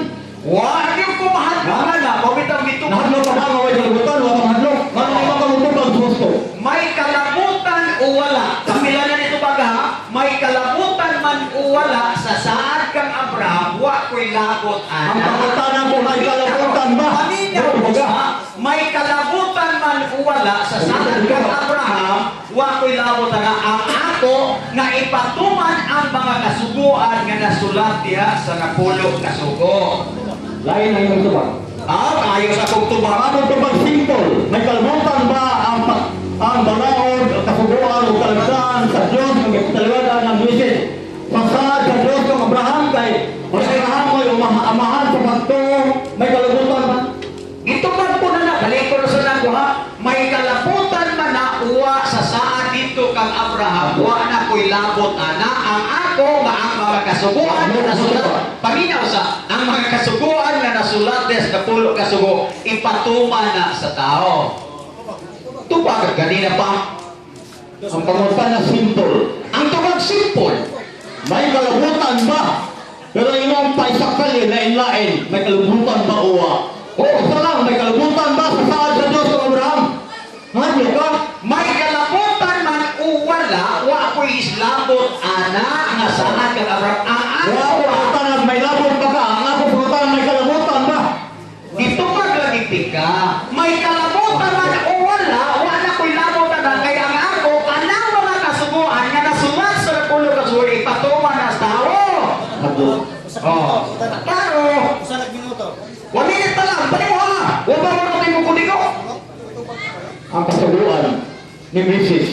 Wa gyud ko mahadlok na, mao bitang gitubag. Nahadlok ka ba nga may kalabutan? Wa ka mahadlok? Nga may makamutubag gusto. May kalabutan o wala. Kapila na nito baga, ha? May kalabutan man o wala sa saad kang Abraham, wa ko'y labot Ang ana. pangutana ko, may kalabutan ba? Paminaw Baga. sa may kalabutan man o wala sa saad kang Abraham, wa ko'y labot ana. Ang ako nga ipatuman ang mga kasuguan nga nasulat diha sa napulo kasugo. Lain ang iyong tubag. Ah, ayos akong tubag. Ang among tubag simple. May kalabutan ba ang balaod, ang kasuguan o kalagdaan sa Diyos ng gipataliwanan ng Moises? Pasaad sa Diyos ng Abraham kay ang Abraham ay amahan sa pagtuo. May kalabutan ba? Gitubag po na na, balik ko na sa nako ha, may kalabutan man na uwa sa saan dito kang Abraham, wa na ko'y labot ana, ang ako nga ang mga kasuguan nga nasulat, paminaw sa, ang mga kasuguan nga nasulat des na pulo kasugo, ipatuma na sa tao. Tubag ganina pa. Ang pangutana simple. Ang tubag simple. May kalabutan ba? Pero imong paisakali, lain-lain, may kalabutan ba uwa? Oo, isa lang, may kalabutan ba sa saad sa Diyos ng Abraham? Ano ka? May kalabutan man o wala, wa ko'y islabot ana nga saan kang Abraham. Ang Wala ako ko pangutana, may labot ba ka? Ang ako pangutana, may kalabutan ba? Gitubag lagi tika. May kalabutan man o wala, wala ko'y labot na kaya ang ako, kanang mga kasuguan nga nasulat sa napulo kasuguan, ipatuma na sa tao. Hado. Oh. Pero, Usa lang minuto. 1 minute pa lang, balik mo ha. Huwag ba mo natin mo kudigo? Ang kasuguan ni Mrs.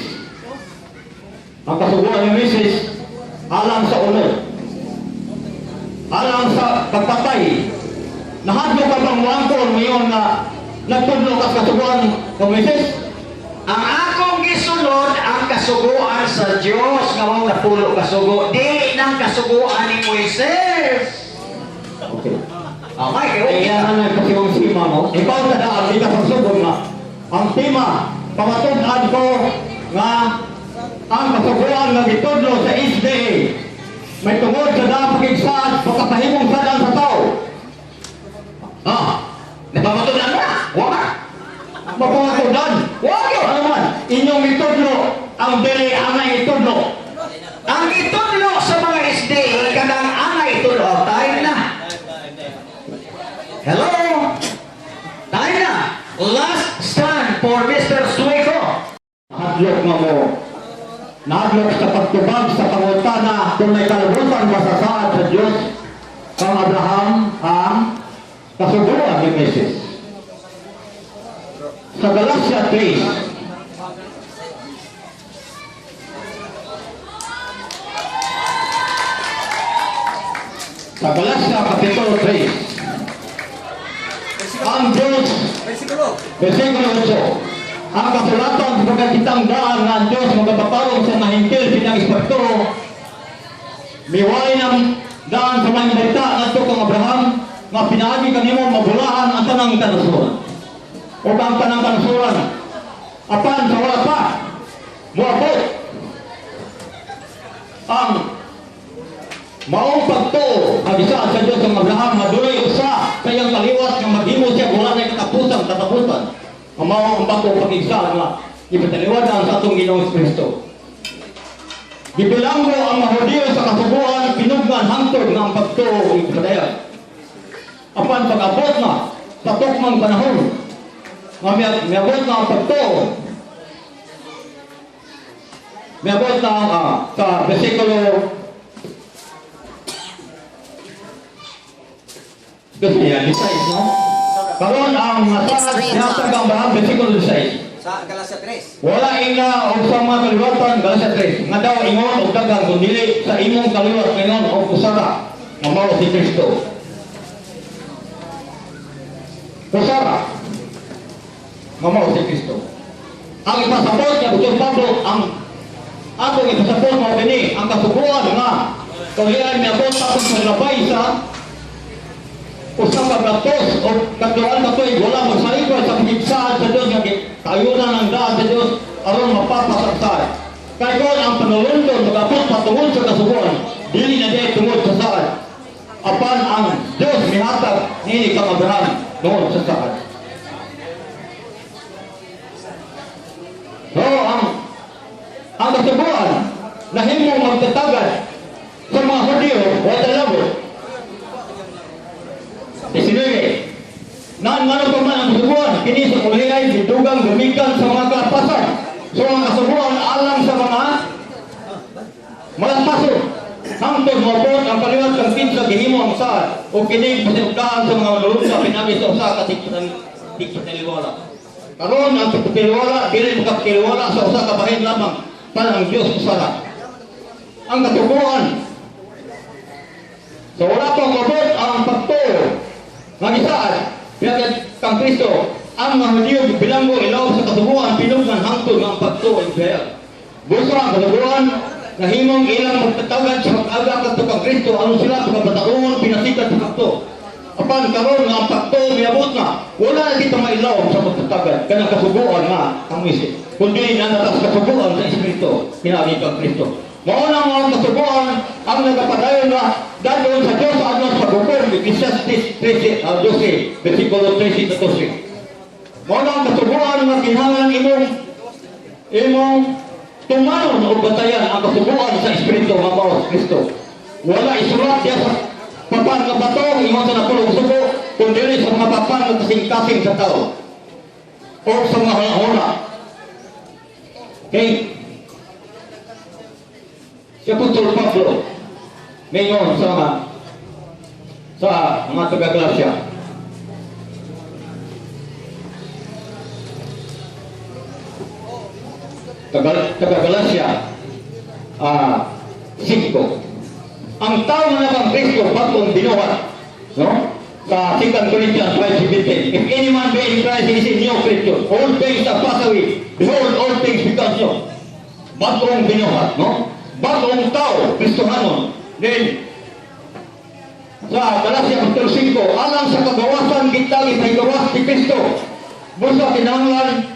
Ang kasuguan ni Mrs. alang sa ulo. Alang sa pagpatay. Nahadlo ka bang muangkon ngayon na nagtudlo ka sa kasuguan ng Mrs.? Ang akong gisulod, ang Ang kasuguan sa Dios nga mao napulo ka sugo, dili nang kasuguan ni Moises. Okay. Okay, kay okay. Kaya na kasi yung sima mo. Ikaw sa daan, di ka pagsugod nga. Ang tema, pamatud-an ko nga ang kasuguan nga gitudlo sa SDA may tungod sa daang pakigsaad, pagkapahimong sadaan sa tao. Ah, napamatulan mo na. Wa ba? Mapamatudan. Wa gyud. Ano man, inyong itudlo, ang dili angay itudlo. Ang itudlo sa mga SDA kanang angay itudlo, time na. Hello? Time na. Last stand for Mr. Sueco. Hadlok nga mo. Nahadlok sa pagtubag sa pangutana kung may kalabutan ba sa saad sa Diyos kang Abraham ang kasuguan ni Moises. Sa Galatia 3, sa Galatia Kapitulo 3, ang Diyos. Versikulo. Versikulo 8. Ang kasulatan sa pagkakitang daan nga ang Diyos magapaparong sa mahingkil pinang ispagturo, miway ng daan sa mga balita ngadto kang Abraham nga pinaagi kanimo mabulahan ang tanang kanasuran. O ang tanang kanasuran apan sa wala pa moabot ang maong pagtuo ang isa sa Diyos ang Abraham madulay usa sa iyang kaliwat nga maghimo siya wala na katapusan katapusan ang mao ang bag-ong pag-isa nga ipataliwadan sa atong Ginoong Kristo. Gibilanggo ang mga Hudiyo sa kasubuan pinugnan hangtod nga ang pagtuo ipadayon. Apan pag-abot na sa tukmang panahon nga miabot na ang pagtuo, miabot na ang sa versikulo kasi yan, 16, no? Karon ang masaad nihatag ang bahag, versikulo 16. Sa Galatia 3. Wala inga og sa mga kaliwatan, Galatia 3, nga daw ingon og daghang kun dili sa imong kaliwat ngayon og usara nga mao si Kristo. Usara nga mao si Kristo. Ang ipasabot ni Apostol Pablo, ang atong ipasabot mao kini ang kasuguan nga kaulian miabot atong paglabay sa usa ka gatos o katluan ka tuig wala magsalikod sa pagigsaad sa Dios nga tayunan ang daan sa Dios aron mapapasaksaad. Kay kon ang panulundon magabot patungod sa kasuguan, dili na diay tungod sa saad. Apan ang Dios mihatag niini kang Abraham tungod sa saad. So ang kasuguan nahimong magtatagad sa mga Hudyo wa talabot. 19. Naan nga pa man ang kasubuan, kini sa kulay gidugang gumikan sa mga kalapasan. So ang kasubuan alang sa mga malapaso. Hangtod moabot ang kaliwat kang kinsa gihimo ang saad o kini pasinugdaan sa mga manulunga pinagi sa usa ka tigpataliwala. Karon ang pagpataliwala dili makapataliwala sa usa ka bahin lamang pan ang Dios usara. Ang kasubuan. So wala pang mabot ang pagtuo nga gisaad pinagad kang Kristo ang mga Hudiyo bilanggo ilaw sa kasubuan pinugnan hangtod nga ang pagtuo ay biyaya. Busa ang kasubuan nahimong ilang magtatagad sa pag-aga kadto kang Kristo aron sila pagkabataon pinasikat sa pagtuo. Apan karon nga ang pagtuo miabot na wala na dito mailaw sa pagtatagad kanang kasubuan nga ang isip kundi nanatas kasubuan sa Espiritu pinaagi kang Kristo. Mao na ang kasubuan ang nagapadayon na dadon sa Diyos sa adlaw sa paghukom, Ecclesiastes 13, 12, versikulo 13 to 12. Mao na ang kasubuan nga kinahanglan imong imong tumanon o batayan ang kasubuan sa Espiritu nga mao si Kristo. Wala isulat diya sa papan nga bato, ingon sa napulong sugo, kundi sa mga papan nga kasing-kasing sa tao o sa mga huna. Okay? Si Apostol Pablo, ngayon sa mga taga-Galatia. Taga-Galatia 5. Ang tao na kang Kristo bagong binuhat. No? Sa 2 Corinthians 5:17. If any man be in Christ, he is a new creature. All things are passed away. Behold, all things become new. Bagong binuhat, no? Bagong tao, Kristohanon. Then, sa Galacia Kapitulo 5, alang sa kagawasan kita ipahigawas ni Kristo. Busa kinahanglan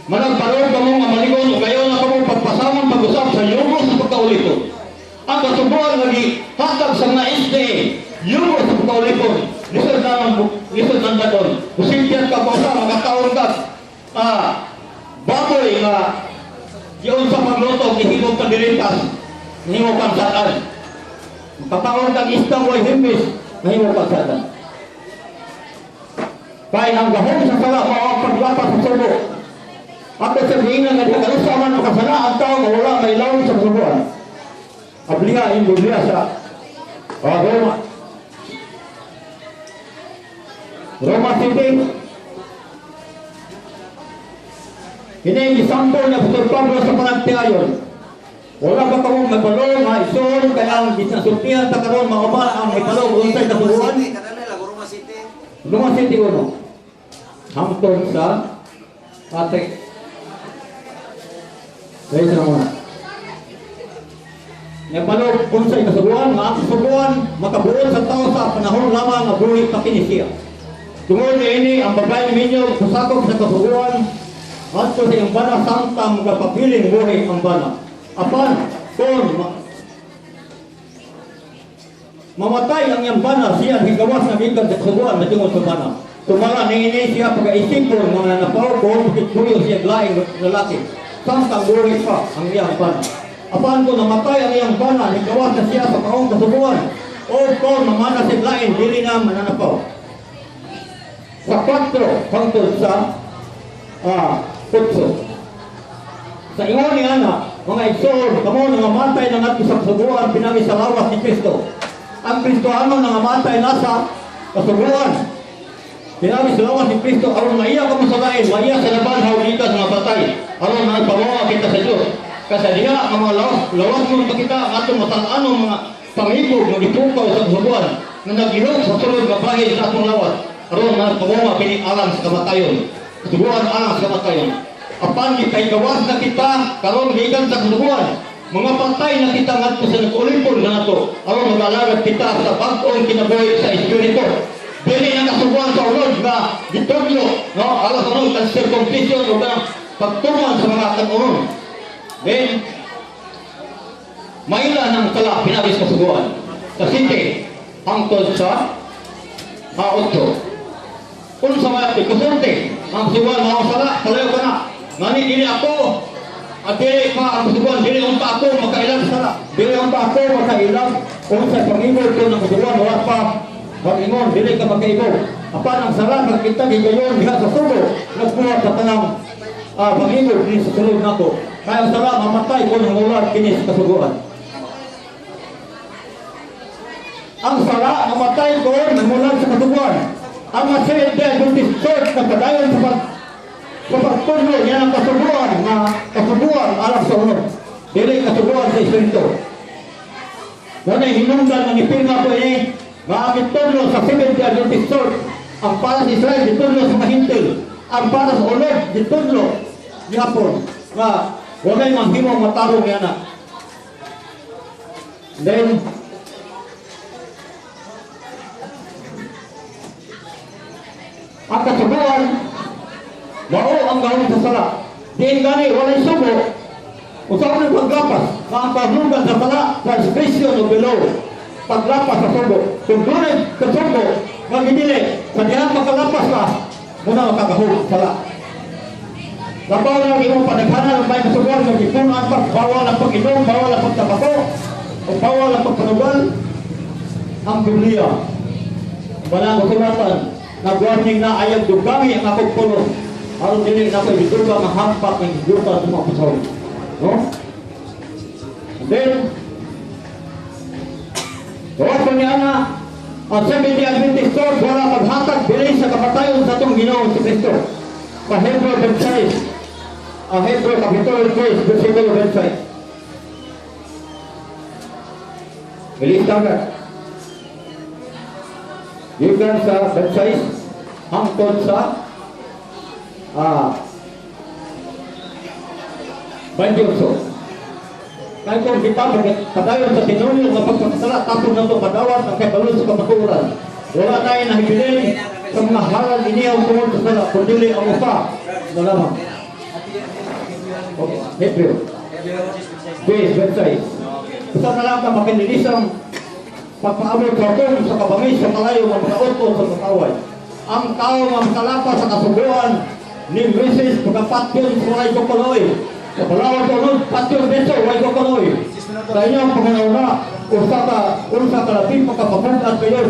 managbarog kamo nga maligon ug gayon na kamo pagpasamon pag-usab sa yugo sa pagkaulipon. Ang kasuguan nga gihatag sa mga SDA, yugo sa pagkaulipon, lisod na lisod na doon. Usimpyan ka pa sa makataon ka baboy nga giun sa pagluto, gihimog kang dilitas, gihimog kang saan. Makataon kang isdang way himbis, gihimog kang saan. Kaya ang gahom sa sala mao ang paglapas sa sugo. Ato sa giingan nga kanusa man makasala ang tao nga wala may lawom sa kasuguan. Abliha yung Biblia sa Roma. Roma City. Kini ang isample ni Apostol Pablo sa panagtiayon. Wala ba kamo magbalo nga isuon kay ang ginasultihan ta karon mao ba ang hibalo unsay kasuguan? City, kadali lang, Roma City. Roma City uno. Hangtod sa ate. Dahil sa mga. Nagbalog unsay kasuguan, nga ang kasuguan makabuot sa tao sa panahon lamang nga buhi pa kini siya. Tungod niini ang babae minyo kusakop sa kasuguan ngadto sa iyang bana samtang magapabiling buhi ang bana. Apan kung mamatay ang iyang bana siya higawas na gikan sa kasuguan mahitungod sa bana. Tumala niini siya pagaisipon mga nanapaw kung pakitpuyo siya laing lalaki. Samtang buhi pa ang iyang bana. Apan kung namatay ang iyang bana, higawas na siya sa kaong kasuguan. O kung mamana siya lain, dili na mananapaw. Sa 4, hangtod sa 8. Sa ingon ni Ana, mga igsoon, kamo nangamatay na ngadto sa kasuguan pinagi sa lawas ni Kristo. Ang Kristohano nangamatay na sa kasuguan. Pinagi sa lawas ni Kristo aron maiya kamo sa lain, maiya sa laban gikan sa mga patay. Aron nagpamuha kita sa Dios. Kasi diha ang mga lawas, lawas mo kita ang atong masan-anong mga pangibog nga gipukaw sa kasuguan nga naghilom sa sulod nga bahin sa atong lawas. Aron nagpamuha kini alang sa kamatayon. Kasuguan alang sa kamatayon. Apan gikahigawas na kita karon gikan sa kasuguan. Mga patay na kita ngadto sa nag-ulipon na nato aron mag-alagad kita sa bag-ong kinabuhi sa espiritu. Dili na kasuguan sa ulod nga gitudlo, no, alas ulod ang circumcision o kanang pagtuman sa mga kanuron. Then maila ng sala pinagi sa kasuguan. Sa 7 hangtod sa 8. Unsa may ikusulti ang kasuguan mao sala, palayo ka na. Ngani dili ako at dili pa ang kasuguan, dili unta ako makailag sa sala. Dili unta ako makailag unsa pangibog ko ng kasuguan, wala pa mag-ingon, dili ka makaibog. Apan ang sala nakita gigayon diha sa sugo, nagbuhat sa tanang pangibog dinhi sa sulod nako. Kaya ang sala mamatay kung hangulad kini sa kasuguan. Ang sala mamatay kung nangulad sa kasuguan. Ang mga Seventh-day Adventist Church na padayon sa pagtudlo niya ang kasuguan nga kasuguan alang sa unod. Dili kasuguan sa Espiritu. Wala hinungdan nga gipirma ko ini nga ang gitudlo sa Seventh-day Adventist Church, ang para sa Israel gitudlo sa mga Hintil, ang para sa ulod gitudlo gihapon nga walay manghimong matarong niya na. Then ang kasuguan mao ang gahom sa sala. Diin gani walay sugo, usa man paglapas nga ang paglugan sa sala, transgression of the law. Paglapas sa sugo. Kung dunay kasugo nga gidili sa dihang makalapas ka, muna makagahom sa sala. Labaw lang imong panaghanan ang may kasuguan nga gipunan pa, bawal ang pag-inom, bawal ang pagtabako, o bawal ang pagpanugal. Ang Biblia, wala ang kasulatan, nag-warning na ayaw dugangi ang akong pulos. Aron dili na ako'y gidugang ang hampak ng gidugang sa mga pasaway. No? And then, gawas pa niya na, ang Seventh-day Adventist Church wala maghatag dili sa kamatayon sa atong Ginoong si Kristo. Sa Hebreo 26, ang Hebreo Kapitulo 3, versikulo 26. Bilis ka. Gikan sa 26 hangtod sa 28. Kay kung kita padayon sa tinuyo nga pagpakasala, tapos nato madawat ang kahibalo sa kamatuoran. Wala tayo nahibilin sa mga halal inihaw tungod sa sala, kundi ang usa na lamang. Okay, Hebreo. 10, 26. Usa na lang ka makinilisang pagpaabot sa hukom sa kabangis sa kalayo nga mga sa mataway. Ang tao nga makalapas sa kasuguan ni Moises pagkapatyon sa walay kukuloy. Sa balaod sa unod, patyon beso, walay kukuloy. Sa inyong panghuna-huna, usa ka labing pagkapabugat kayo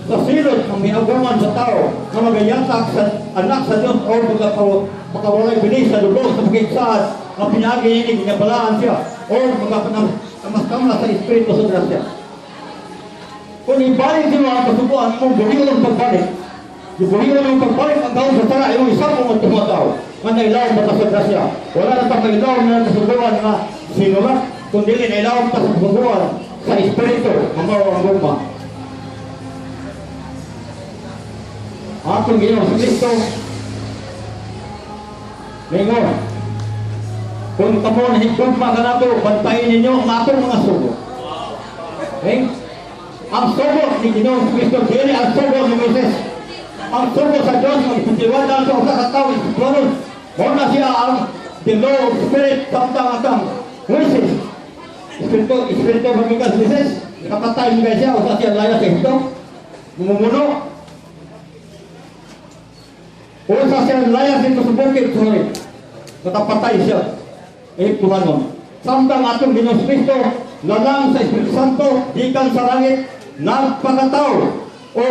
sa silot ng miagungan sa tao nga magayatak sa anak sa Diyos o makawalay bilis sa dugo sa pakigsaad nga pinaagi ini ginabalaan siya o magkapanam sa Espiritu sa grasya. Kung ibalik nimo ang kasuguan, imong buhion ang pagbalik. Gibuhion ang pagbalik ang gawon sa sala, imong isa mo ang tao nga nailawom ba ta sa grasya. Wala na ta kailawom na kasuguan nga sinulat, kung dili nailawom ta sa kasuguan sa Espiritu, nga mao ang gugma. Atong Ginoong Kristo, ningon, kung kamo nahigugma kanato, bantayin ninyo ang atong mga sugo. Okay? Ang sugo ni Ginoong Kristo, dili ang sugo ni Moises. Ang sugo sa Diyos, magpitiwala sa usa ka tawo, espiritualon. Mao na siya ang the law of spirit, samtang ang Moises. Espiritu, espiritu magikas Moises. Nakapatay mo siya, usa siya laya sa Ehipto. Mumumuno. Usa siya laya sa sa bukid, sorry. Nakapatay siya. Ehiptohanon. Samtang atong Ginoong Kristo, lalang sa Espiritu Santo, gikan sa langit, nagpakatao o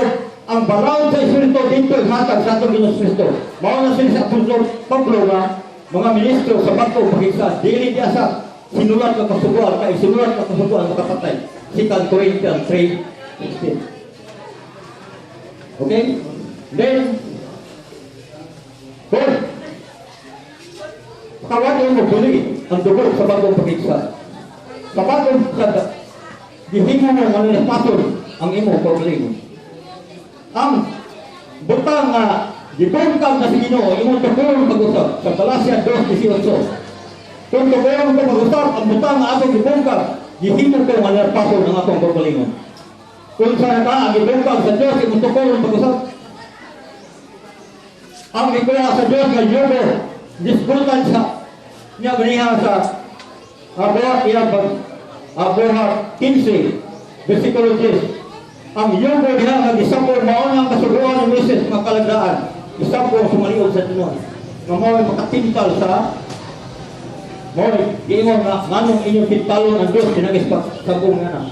ang balaod sa Espiritu dito hatag sa atong Ginoong Kristo. Mao na sila sa Apostol Pablo nga mga ministro sa bag-ong pakigsaad, dili diya sa sinulat nga kasuguan, kay sinulat nga kasuguan makapatay. 2 Corinthians 3:16. Okay? Then, kung kawan mo buli ang dugo sa bag-ong pakigsaad. Sa bag-ong pakigsaad, gihimo mo nga nalapaton ang imo kaugalingon. Ang butang nga gibungkag na sa Ginoo, imong tukuron pag-usab sa Galatia 2:18. Kung tukuron ko pag-usab ang butang nga atong gibungkag, gihimo ko nga nalapaton ang atong kaugalingon. Kung sa ka ang gibungkag sa Dios, imong tukuron pag-usab. Ang gikuha sa Dios nga yugo, disputan sa niya ganiha sa Abuhat iya pag Abuhat 15, versikulo 10. Ang yugo diha nga gisapol mao ang kasuguan ni Moises mga kalagdaan. Gisapol sumaliod sa Ginoo. Nga mao'y makatintal sa mao'y giingon nga nganong inyong tintalon ang Dios pinagis pag-sagong nga na.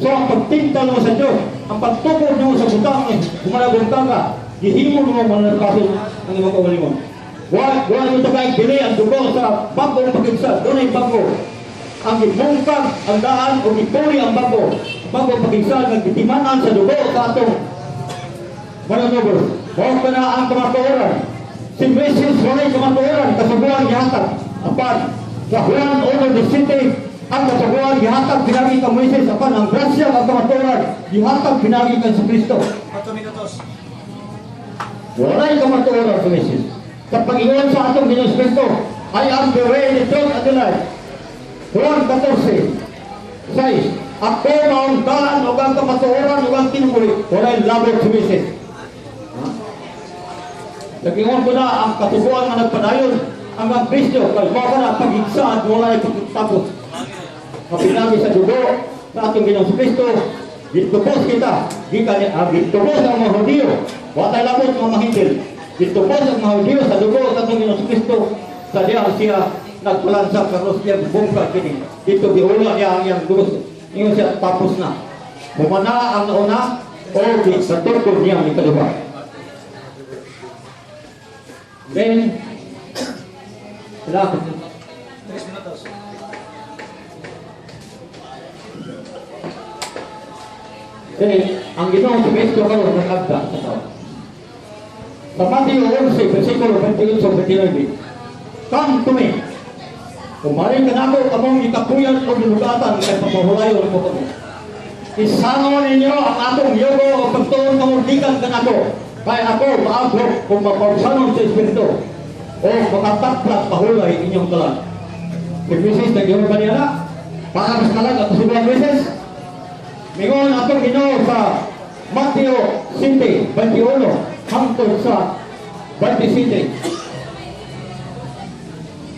So ang pagtintal mo sa Dios, ang pagtukod mo sa butang humalagong ka, gihimo mo manalpason ang imong kaugalingon. Wa mo tagay dili ang dugo sa bag-ong pakigsaad, dunay bago. Ang gibungkag ang daan o gipuli ang bago. Ang bag-ong pakigsaad nga gitiman-an sa dugo sa atong manunubos. Mao kana ang kamatuoran. Si Moises walay kamatuoran, kasuguan gihatag. Apan sa Juan 1:17, ang kasuguan gihatag pinagi kang Moises, apan ang grasya ang kamatuoran gihatag pinagi kang si Kristo. 4 minutos. Walay kamatuoran si Moises. Sa pag-ingon sa atong Ginoong Kristo, "I am the way, the truth, and the life." Juan 14:6. Ako maong daan ug ang kamatuoran ug ang kinabuhi. Walay labot si Moises. Nag-ingon ko na ang kasuguan nga nagpadayon ang ang Kristo kay mao kana pagigsaad walay pagtapos. Kapinagi sa dugo sa atong Ginoong Kristo, gitubos kita, gikan gitubos ang mga Hudiyo. Wa tay labot mga mahintil. Gitubos ang mga Hudiyo sa dugo sa atong Ginoong Kristo sa diha siya nagpalansa karos niya bungkag kini. Dito giula niya ang iyang krus. Ingon siya, tapos na. Humana ang nauna o di sa tukod niya ang ikaduha. Then, wala ako. 3 minutos. Then, ang Ginoong si Kristo karon nakagda sa tao. Sa Mateo 11, versikulo 28 29, "Come to me. Kung maring kanako, kamong ikapuyan o binugatan, kay papahulayon ko kamo. Isangon ninyo ang atong yugo o pagtuon kamo gikan kanako. Kay ako maabot kung mapagsanon sa Espiritu o makataklat pahulay inyong kalan." Si Moises nag-ingon ba niya na? Para mas kalag at kasuguan, Moises. Mingon atong Ginoo sa Mateo 7:21 hangtod sa 27.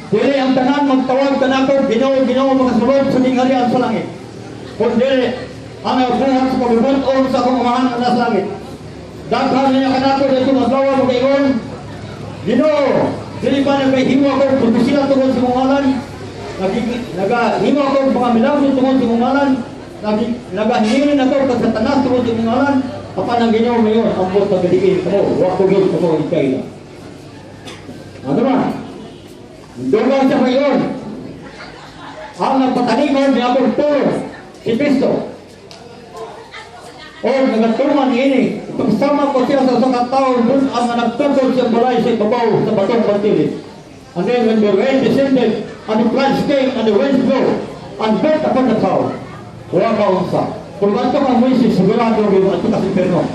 Dili ang tanan magtawag kanako, "Ginoo, Ginoo," makasulod sa gingharian sa langit, kundi ang nagbuhat sa kabubut-on sa akong Amahan nga nasa langit. Daghan niya kanako dito adlaw magaingon, "Ginoo, dili ba nagahimo ako propesiya tungod sa imong ngalan? Nagahimo ako mga milagro tungod sa imong ngalan? Nagahirin ako kag Satanas tungod sa imong ngalan?" Apan ang Ginoo mayon, "Ambot pagadiin kamo, wa ko gyud kamo ikaila." Ano ba? Dugang siya ngayon. Ang nagpatalikod ni akong pulong, si Kristo. O nagatuman niini, pagsama ko siya sa usa ka tawo ang nga nagtukod sa balay sa ibabaw sa batong bantili. And then when the rain descended, and the floods came, and the winds blew, and beat upon the tower, wala ka unsa. Kung ato ka Moises, sigurado yung ato ka sa impyerno.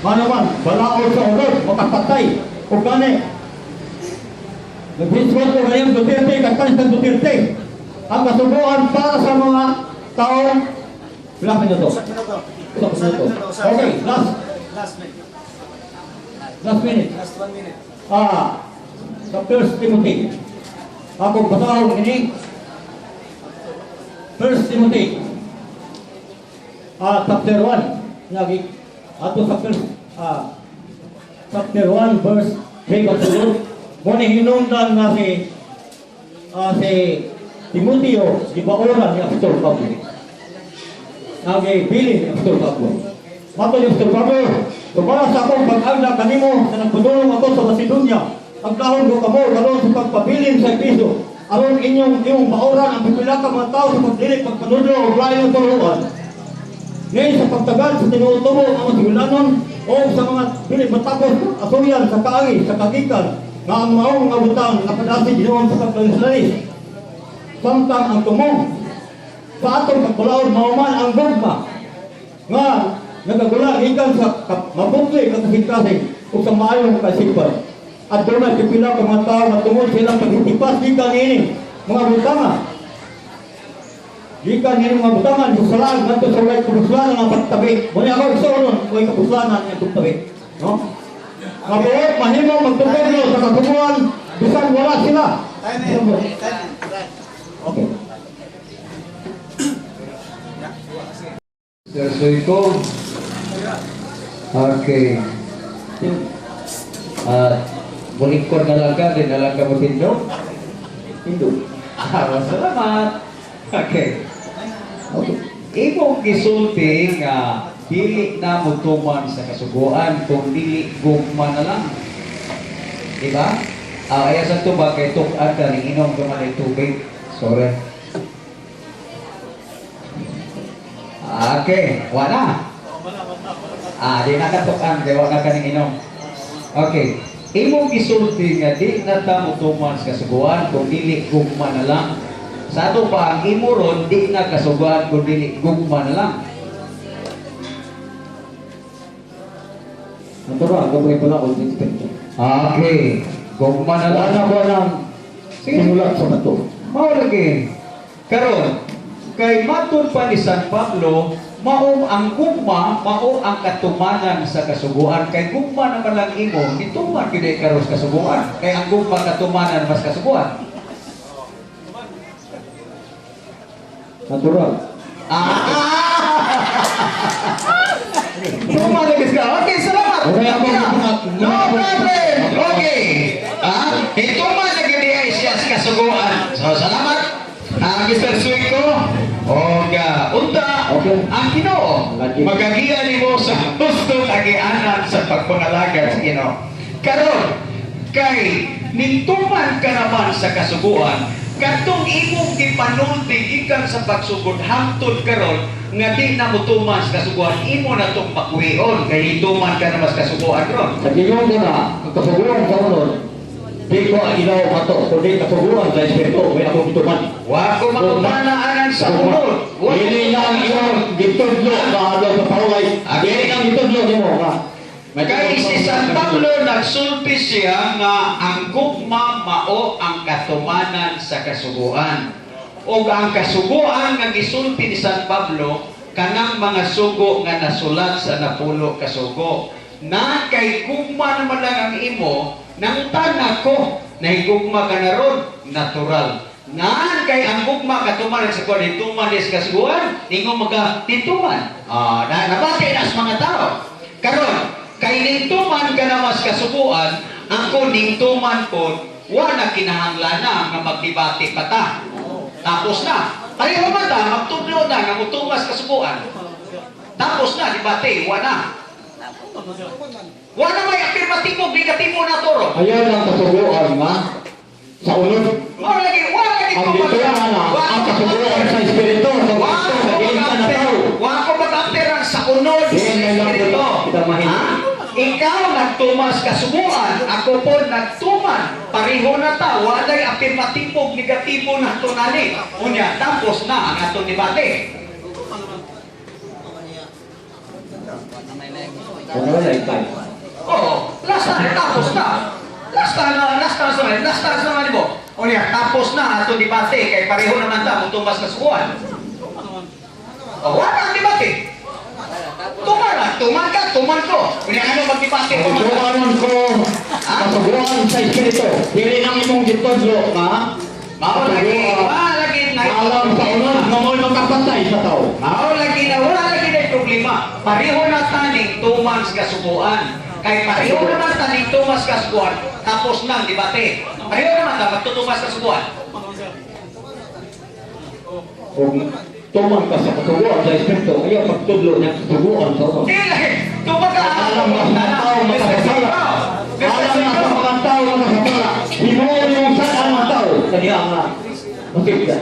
Nga naman, balaod sa unod, makapatay. O gani, nag-viswat ko ngayong Duterte, kag ng Duterte. Ang kasuguan para sa mga taong, ilang minuto? Usa minuto. Usa Usa minuto. minuto. Usa. Okay, last, Last minute. last minute. Last 1 minute. Sa First Timothy. Akong basahon ini. First Timothy. Chapter 1. Lagi ato sa first chapter 1 verse 3 pagsulod. Mo ni hinungdan nga si Timoteo gibaoran ni Apostol Pablo. Nagibili ni Apostol Pablo. Mato ni Apostol Pablo, "Tubara sa akong pag-agna kanimo sa nagpadulong ako sa Macedonia, agdahon ko kamo karon sa pagpabilin sa Efeso, aron inyong imong baoran ang pipila ka mga tao sa pagdili pagpanudlo og lain nga turuan. Ngayon sa pagtagal sa tinutubo ang mga siwilanon o sa mga dili matapos asuyan sa kaagi sa kagikan nga ang maong nga butang napadasi ginoon sa paglalis. Samtang ang tumong sa atong pagbalaod mao man ang gugma nga nagagula gikan sa mabukli kasing-kasing ug sa maayong kaisipan. At doon ay pipila ka mga tao nga tungod sa ilang paghitipas gikan niini mga butanga. Gikan niini mga butanga sa ngadto sa walay kapuslanan ang pagtabi. Muna ako igsuonon, walay kapuslanan ang pagtabi. No? Nga buot mahimo magtutudlo sa kasuguan bisan wala sila." Time in. Time. Okay. Sir Soyko. Okay. Mulingkod na lang ka, di na lang ka matindog. Tindog. Salamat. Okay. Okay. Imong gisulti nga dili na motuman sa kasuguan kung dili gugma na lang. Di ba? Ayaw sa tubag kay tuk-an ka ning inom ka man ay tubig. Sorry. Okay, wala. Di na katukan kay wa ka kaning inom. Okay. Imong gisulti nga di na ta motuman sa kasuguan kung dili gugma na lang. Sa ato pa ang imo ron di na kasuguan kung dili gugma na lang. Natural, gagawin ko na kung inspector. Okay. Gugma na lang. Wala ko ng Sige. sinulat sa bato. Mao lagi. Karon, kay matud pa ni San Pablo, mao ang gugma, mao ang katumanan sa kasuguan. Kay gugma naman lang imo, gituman gyud ay karon sa kasuguan. Kay ang gugma katumanan mas kasuguan. Natural. Ah! Tumalagis ka. Okay, salamat. Okay, ako. No problem. Okay. Ito man lagi ay siya sa kasuguan. So, salamat. Mr. Suico. Oga, unta, Okay. ang Ginoo Lagi. magagiya nimo sa hustong agianan sa pagpangalagad sa Ginoo. Karon, kay nituman ka naman sa kasuguan, katong imong gipanulti gikan sa pagsugod hangtod karon nga di na motuman sa kasuguan, imo na tong pakuwion kay nituman ka naman sa kasuguan ron. Sa gingon ko na, ang kasuguan sa unod, di ko ilaw bato, kundi kasuguan sa Espiritu, may akong gituman. Wa ko makutanaanan sa unod. Wa ko Dili na ang iyong gitudlo na ano sa paulay. Dili na ang gitudlo nimo nga. Kay si San Pablo nagsulti siya nga ang gugma mao ang katumanan sa kasuguan. Ug ang kasuguan nga gisulti ni San Pablo kanang mga sugo nga nasulat sa napulo ka sugo. Na kay gugma naman lang ang imo, nangutana ko, nahigugma ka na ron, natural. Naan kay ang gugma katuman sa kuan nituman is kasuguan, ningo maga nituman. Ah, na nabati na sa mga tao. Karon, kay nintuman ka na mas kasuguan, ako nintuman po, wala kinahanglan na nga magdebate pa ta. Tapos na. Pareho man ta, magtudlo na nga mutumas kasuguan. Tapos na, debate, wala. Wala may afirmatibo, negatibo na toro. Ayaw ng kasuguan nga sa unod. Mao lagi, wala lagi Ang ko gituman na ang kasuguan sa Espiritu sa Wala Kristo ko sa dili ka na mag-apir, tao. wala ko mag-apir ang sa unod sa Di na lang Espiritu. kita mahin. Ha? Ikaw nagtumas kasuguan, ako po nagtuman. Pareho na ta, walay afirmatibo, negatibo na tunali. Unya, tapos na ang atong debate. Wala wala ikay. Oo, last na, tapos na. Last na, last na, last na, last na, last na, mo. Unya, tapos na atong debate, kay pareho naman ta, mutumas kasuguan. O, wala ang debate. Tuman na, tuman ka, tuman ko. Unya, ano magdebate? Ang Tuman ka. gitumanon ko kasuguan sa Espiritu. Dili nang imong gitudlo nga Mao lagi, mao lagi na alam sa unod nga mo'y makapatay sa tao. Mao lagi na wala lagi na problema. Pareho na taning tuman sa kasuguan. Kay pareho naman taning tumas kasuguan, tapos na ang debate. Pareho naman ta magtutumas kasuguan. Kung tuman ka sa kasuguan sa Espiritu, ayaw pagtudlo niya kasuguan sa unod. Di lagi, tuman ka. Alam na sa mga tao makasasala. Alam na sa mga tao makasasala. Himuon yung saan ang mga tao. Kaniya nga. Masipda.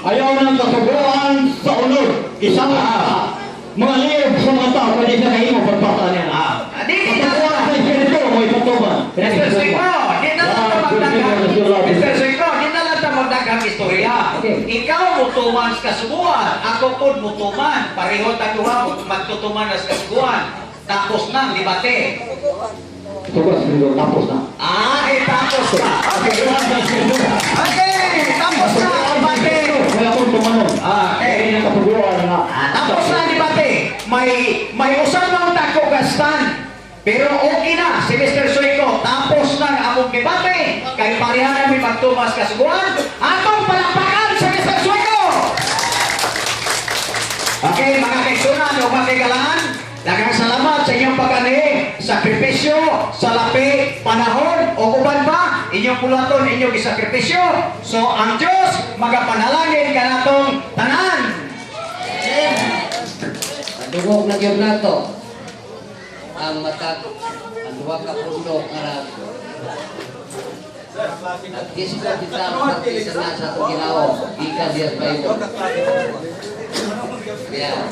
Ayaw ng kasuguan sa unod. Isang mga liyog sa mga tao. Pwede sa kahimo pagpasa niya. Di di na. Kasuguan sa Espiritu mo ipatuman. Mr. Suico, di na lang ta magdaghang. Mr. Suico, di na lang ta magdaghang istorya. Okay. Ikaw mutuman sa kasuguan, ako pod mutuman. Pareho ta duha magtutuman sa kasuguan. Tapos na ang debate. Kasuguan sa Espiritu. Tapos na. Ah, eh, tapos na. Kasuguan sa Espiritu. Okay, tapos na ang debate. Wala akong tumanon. Ah, okay. Kaya ang kasuguan nga. Ah, tapos na ang debate. May usap na ang dako ka stand. Pero okay na si Mr. Suico. Tapos na ang among debate. Kay pareha namin magtumas kasuguan. Atong palakpakan sa Mr. Suico! Okay, mga kaigsunan o mga kaigalaan, daghang salamat sa inyong pag-ani, sakripisyo, sa lapi, panahon, o uban pa, inyong pulaton, inyong isakripisyo. So, ang Diyos, magapanalangin kanatong tanan. Dugog na gyud nato ang matag ang duha ka pundo nga nag-disco kita ang parte sa nasa atong Ginoo gikan diya sa Bible. Yeah.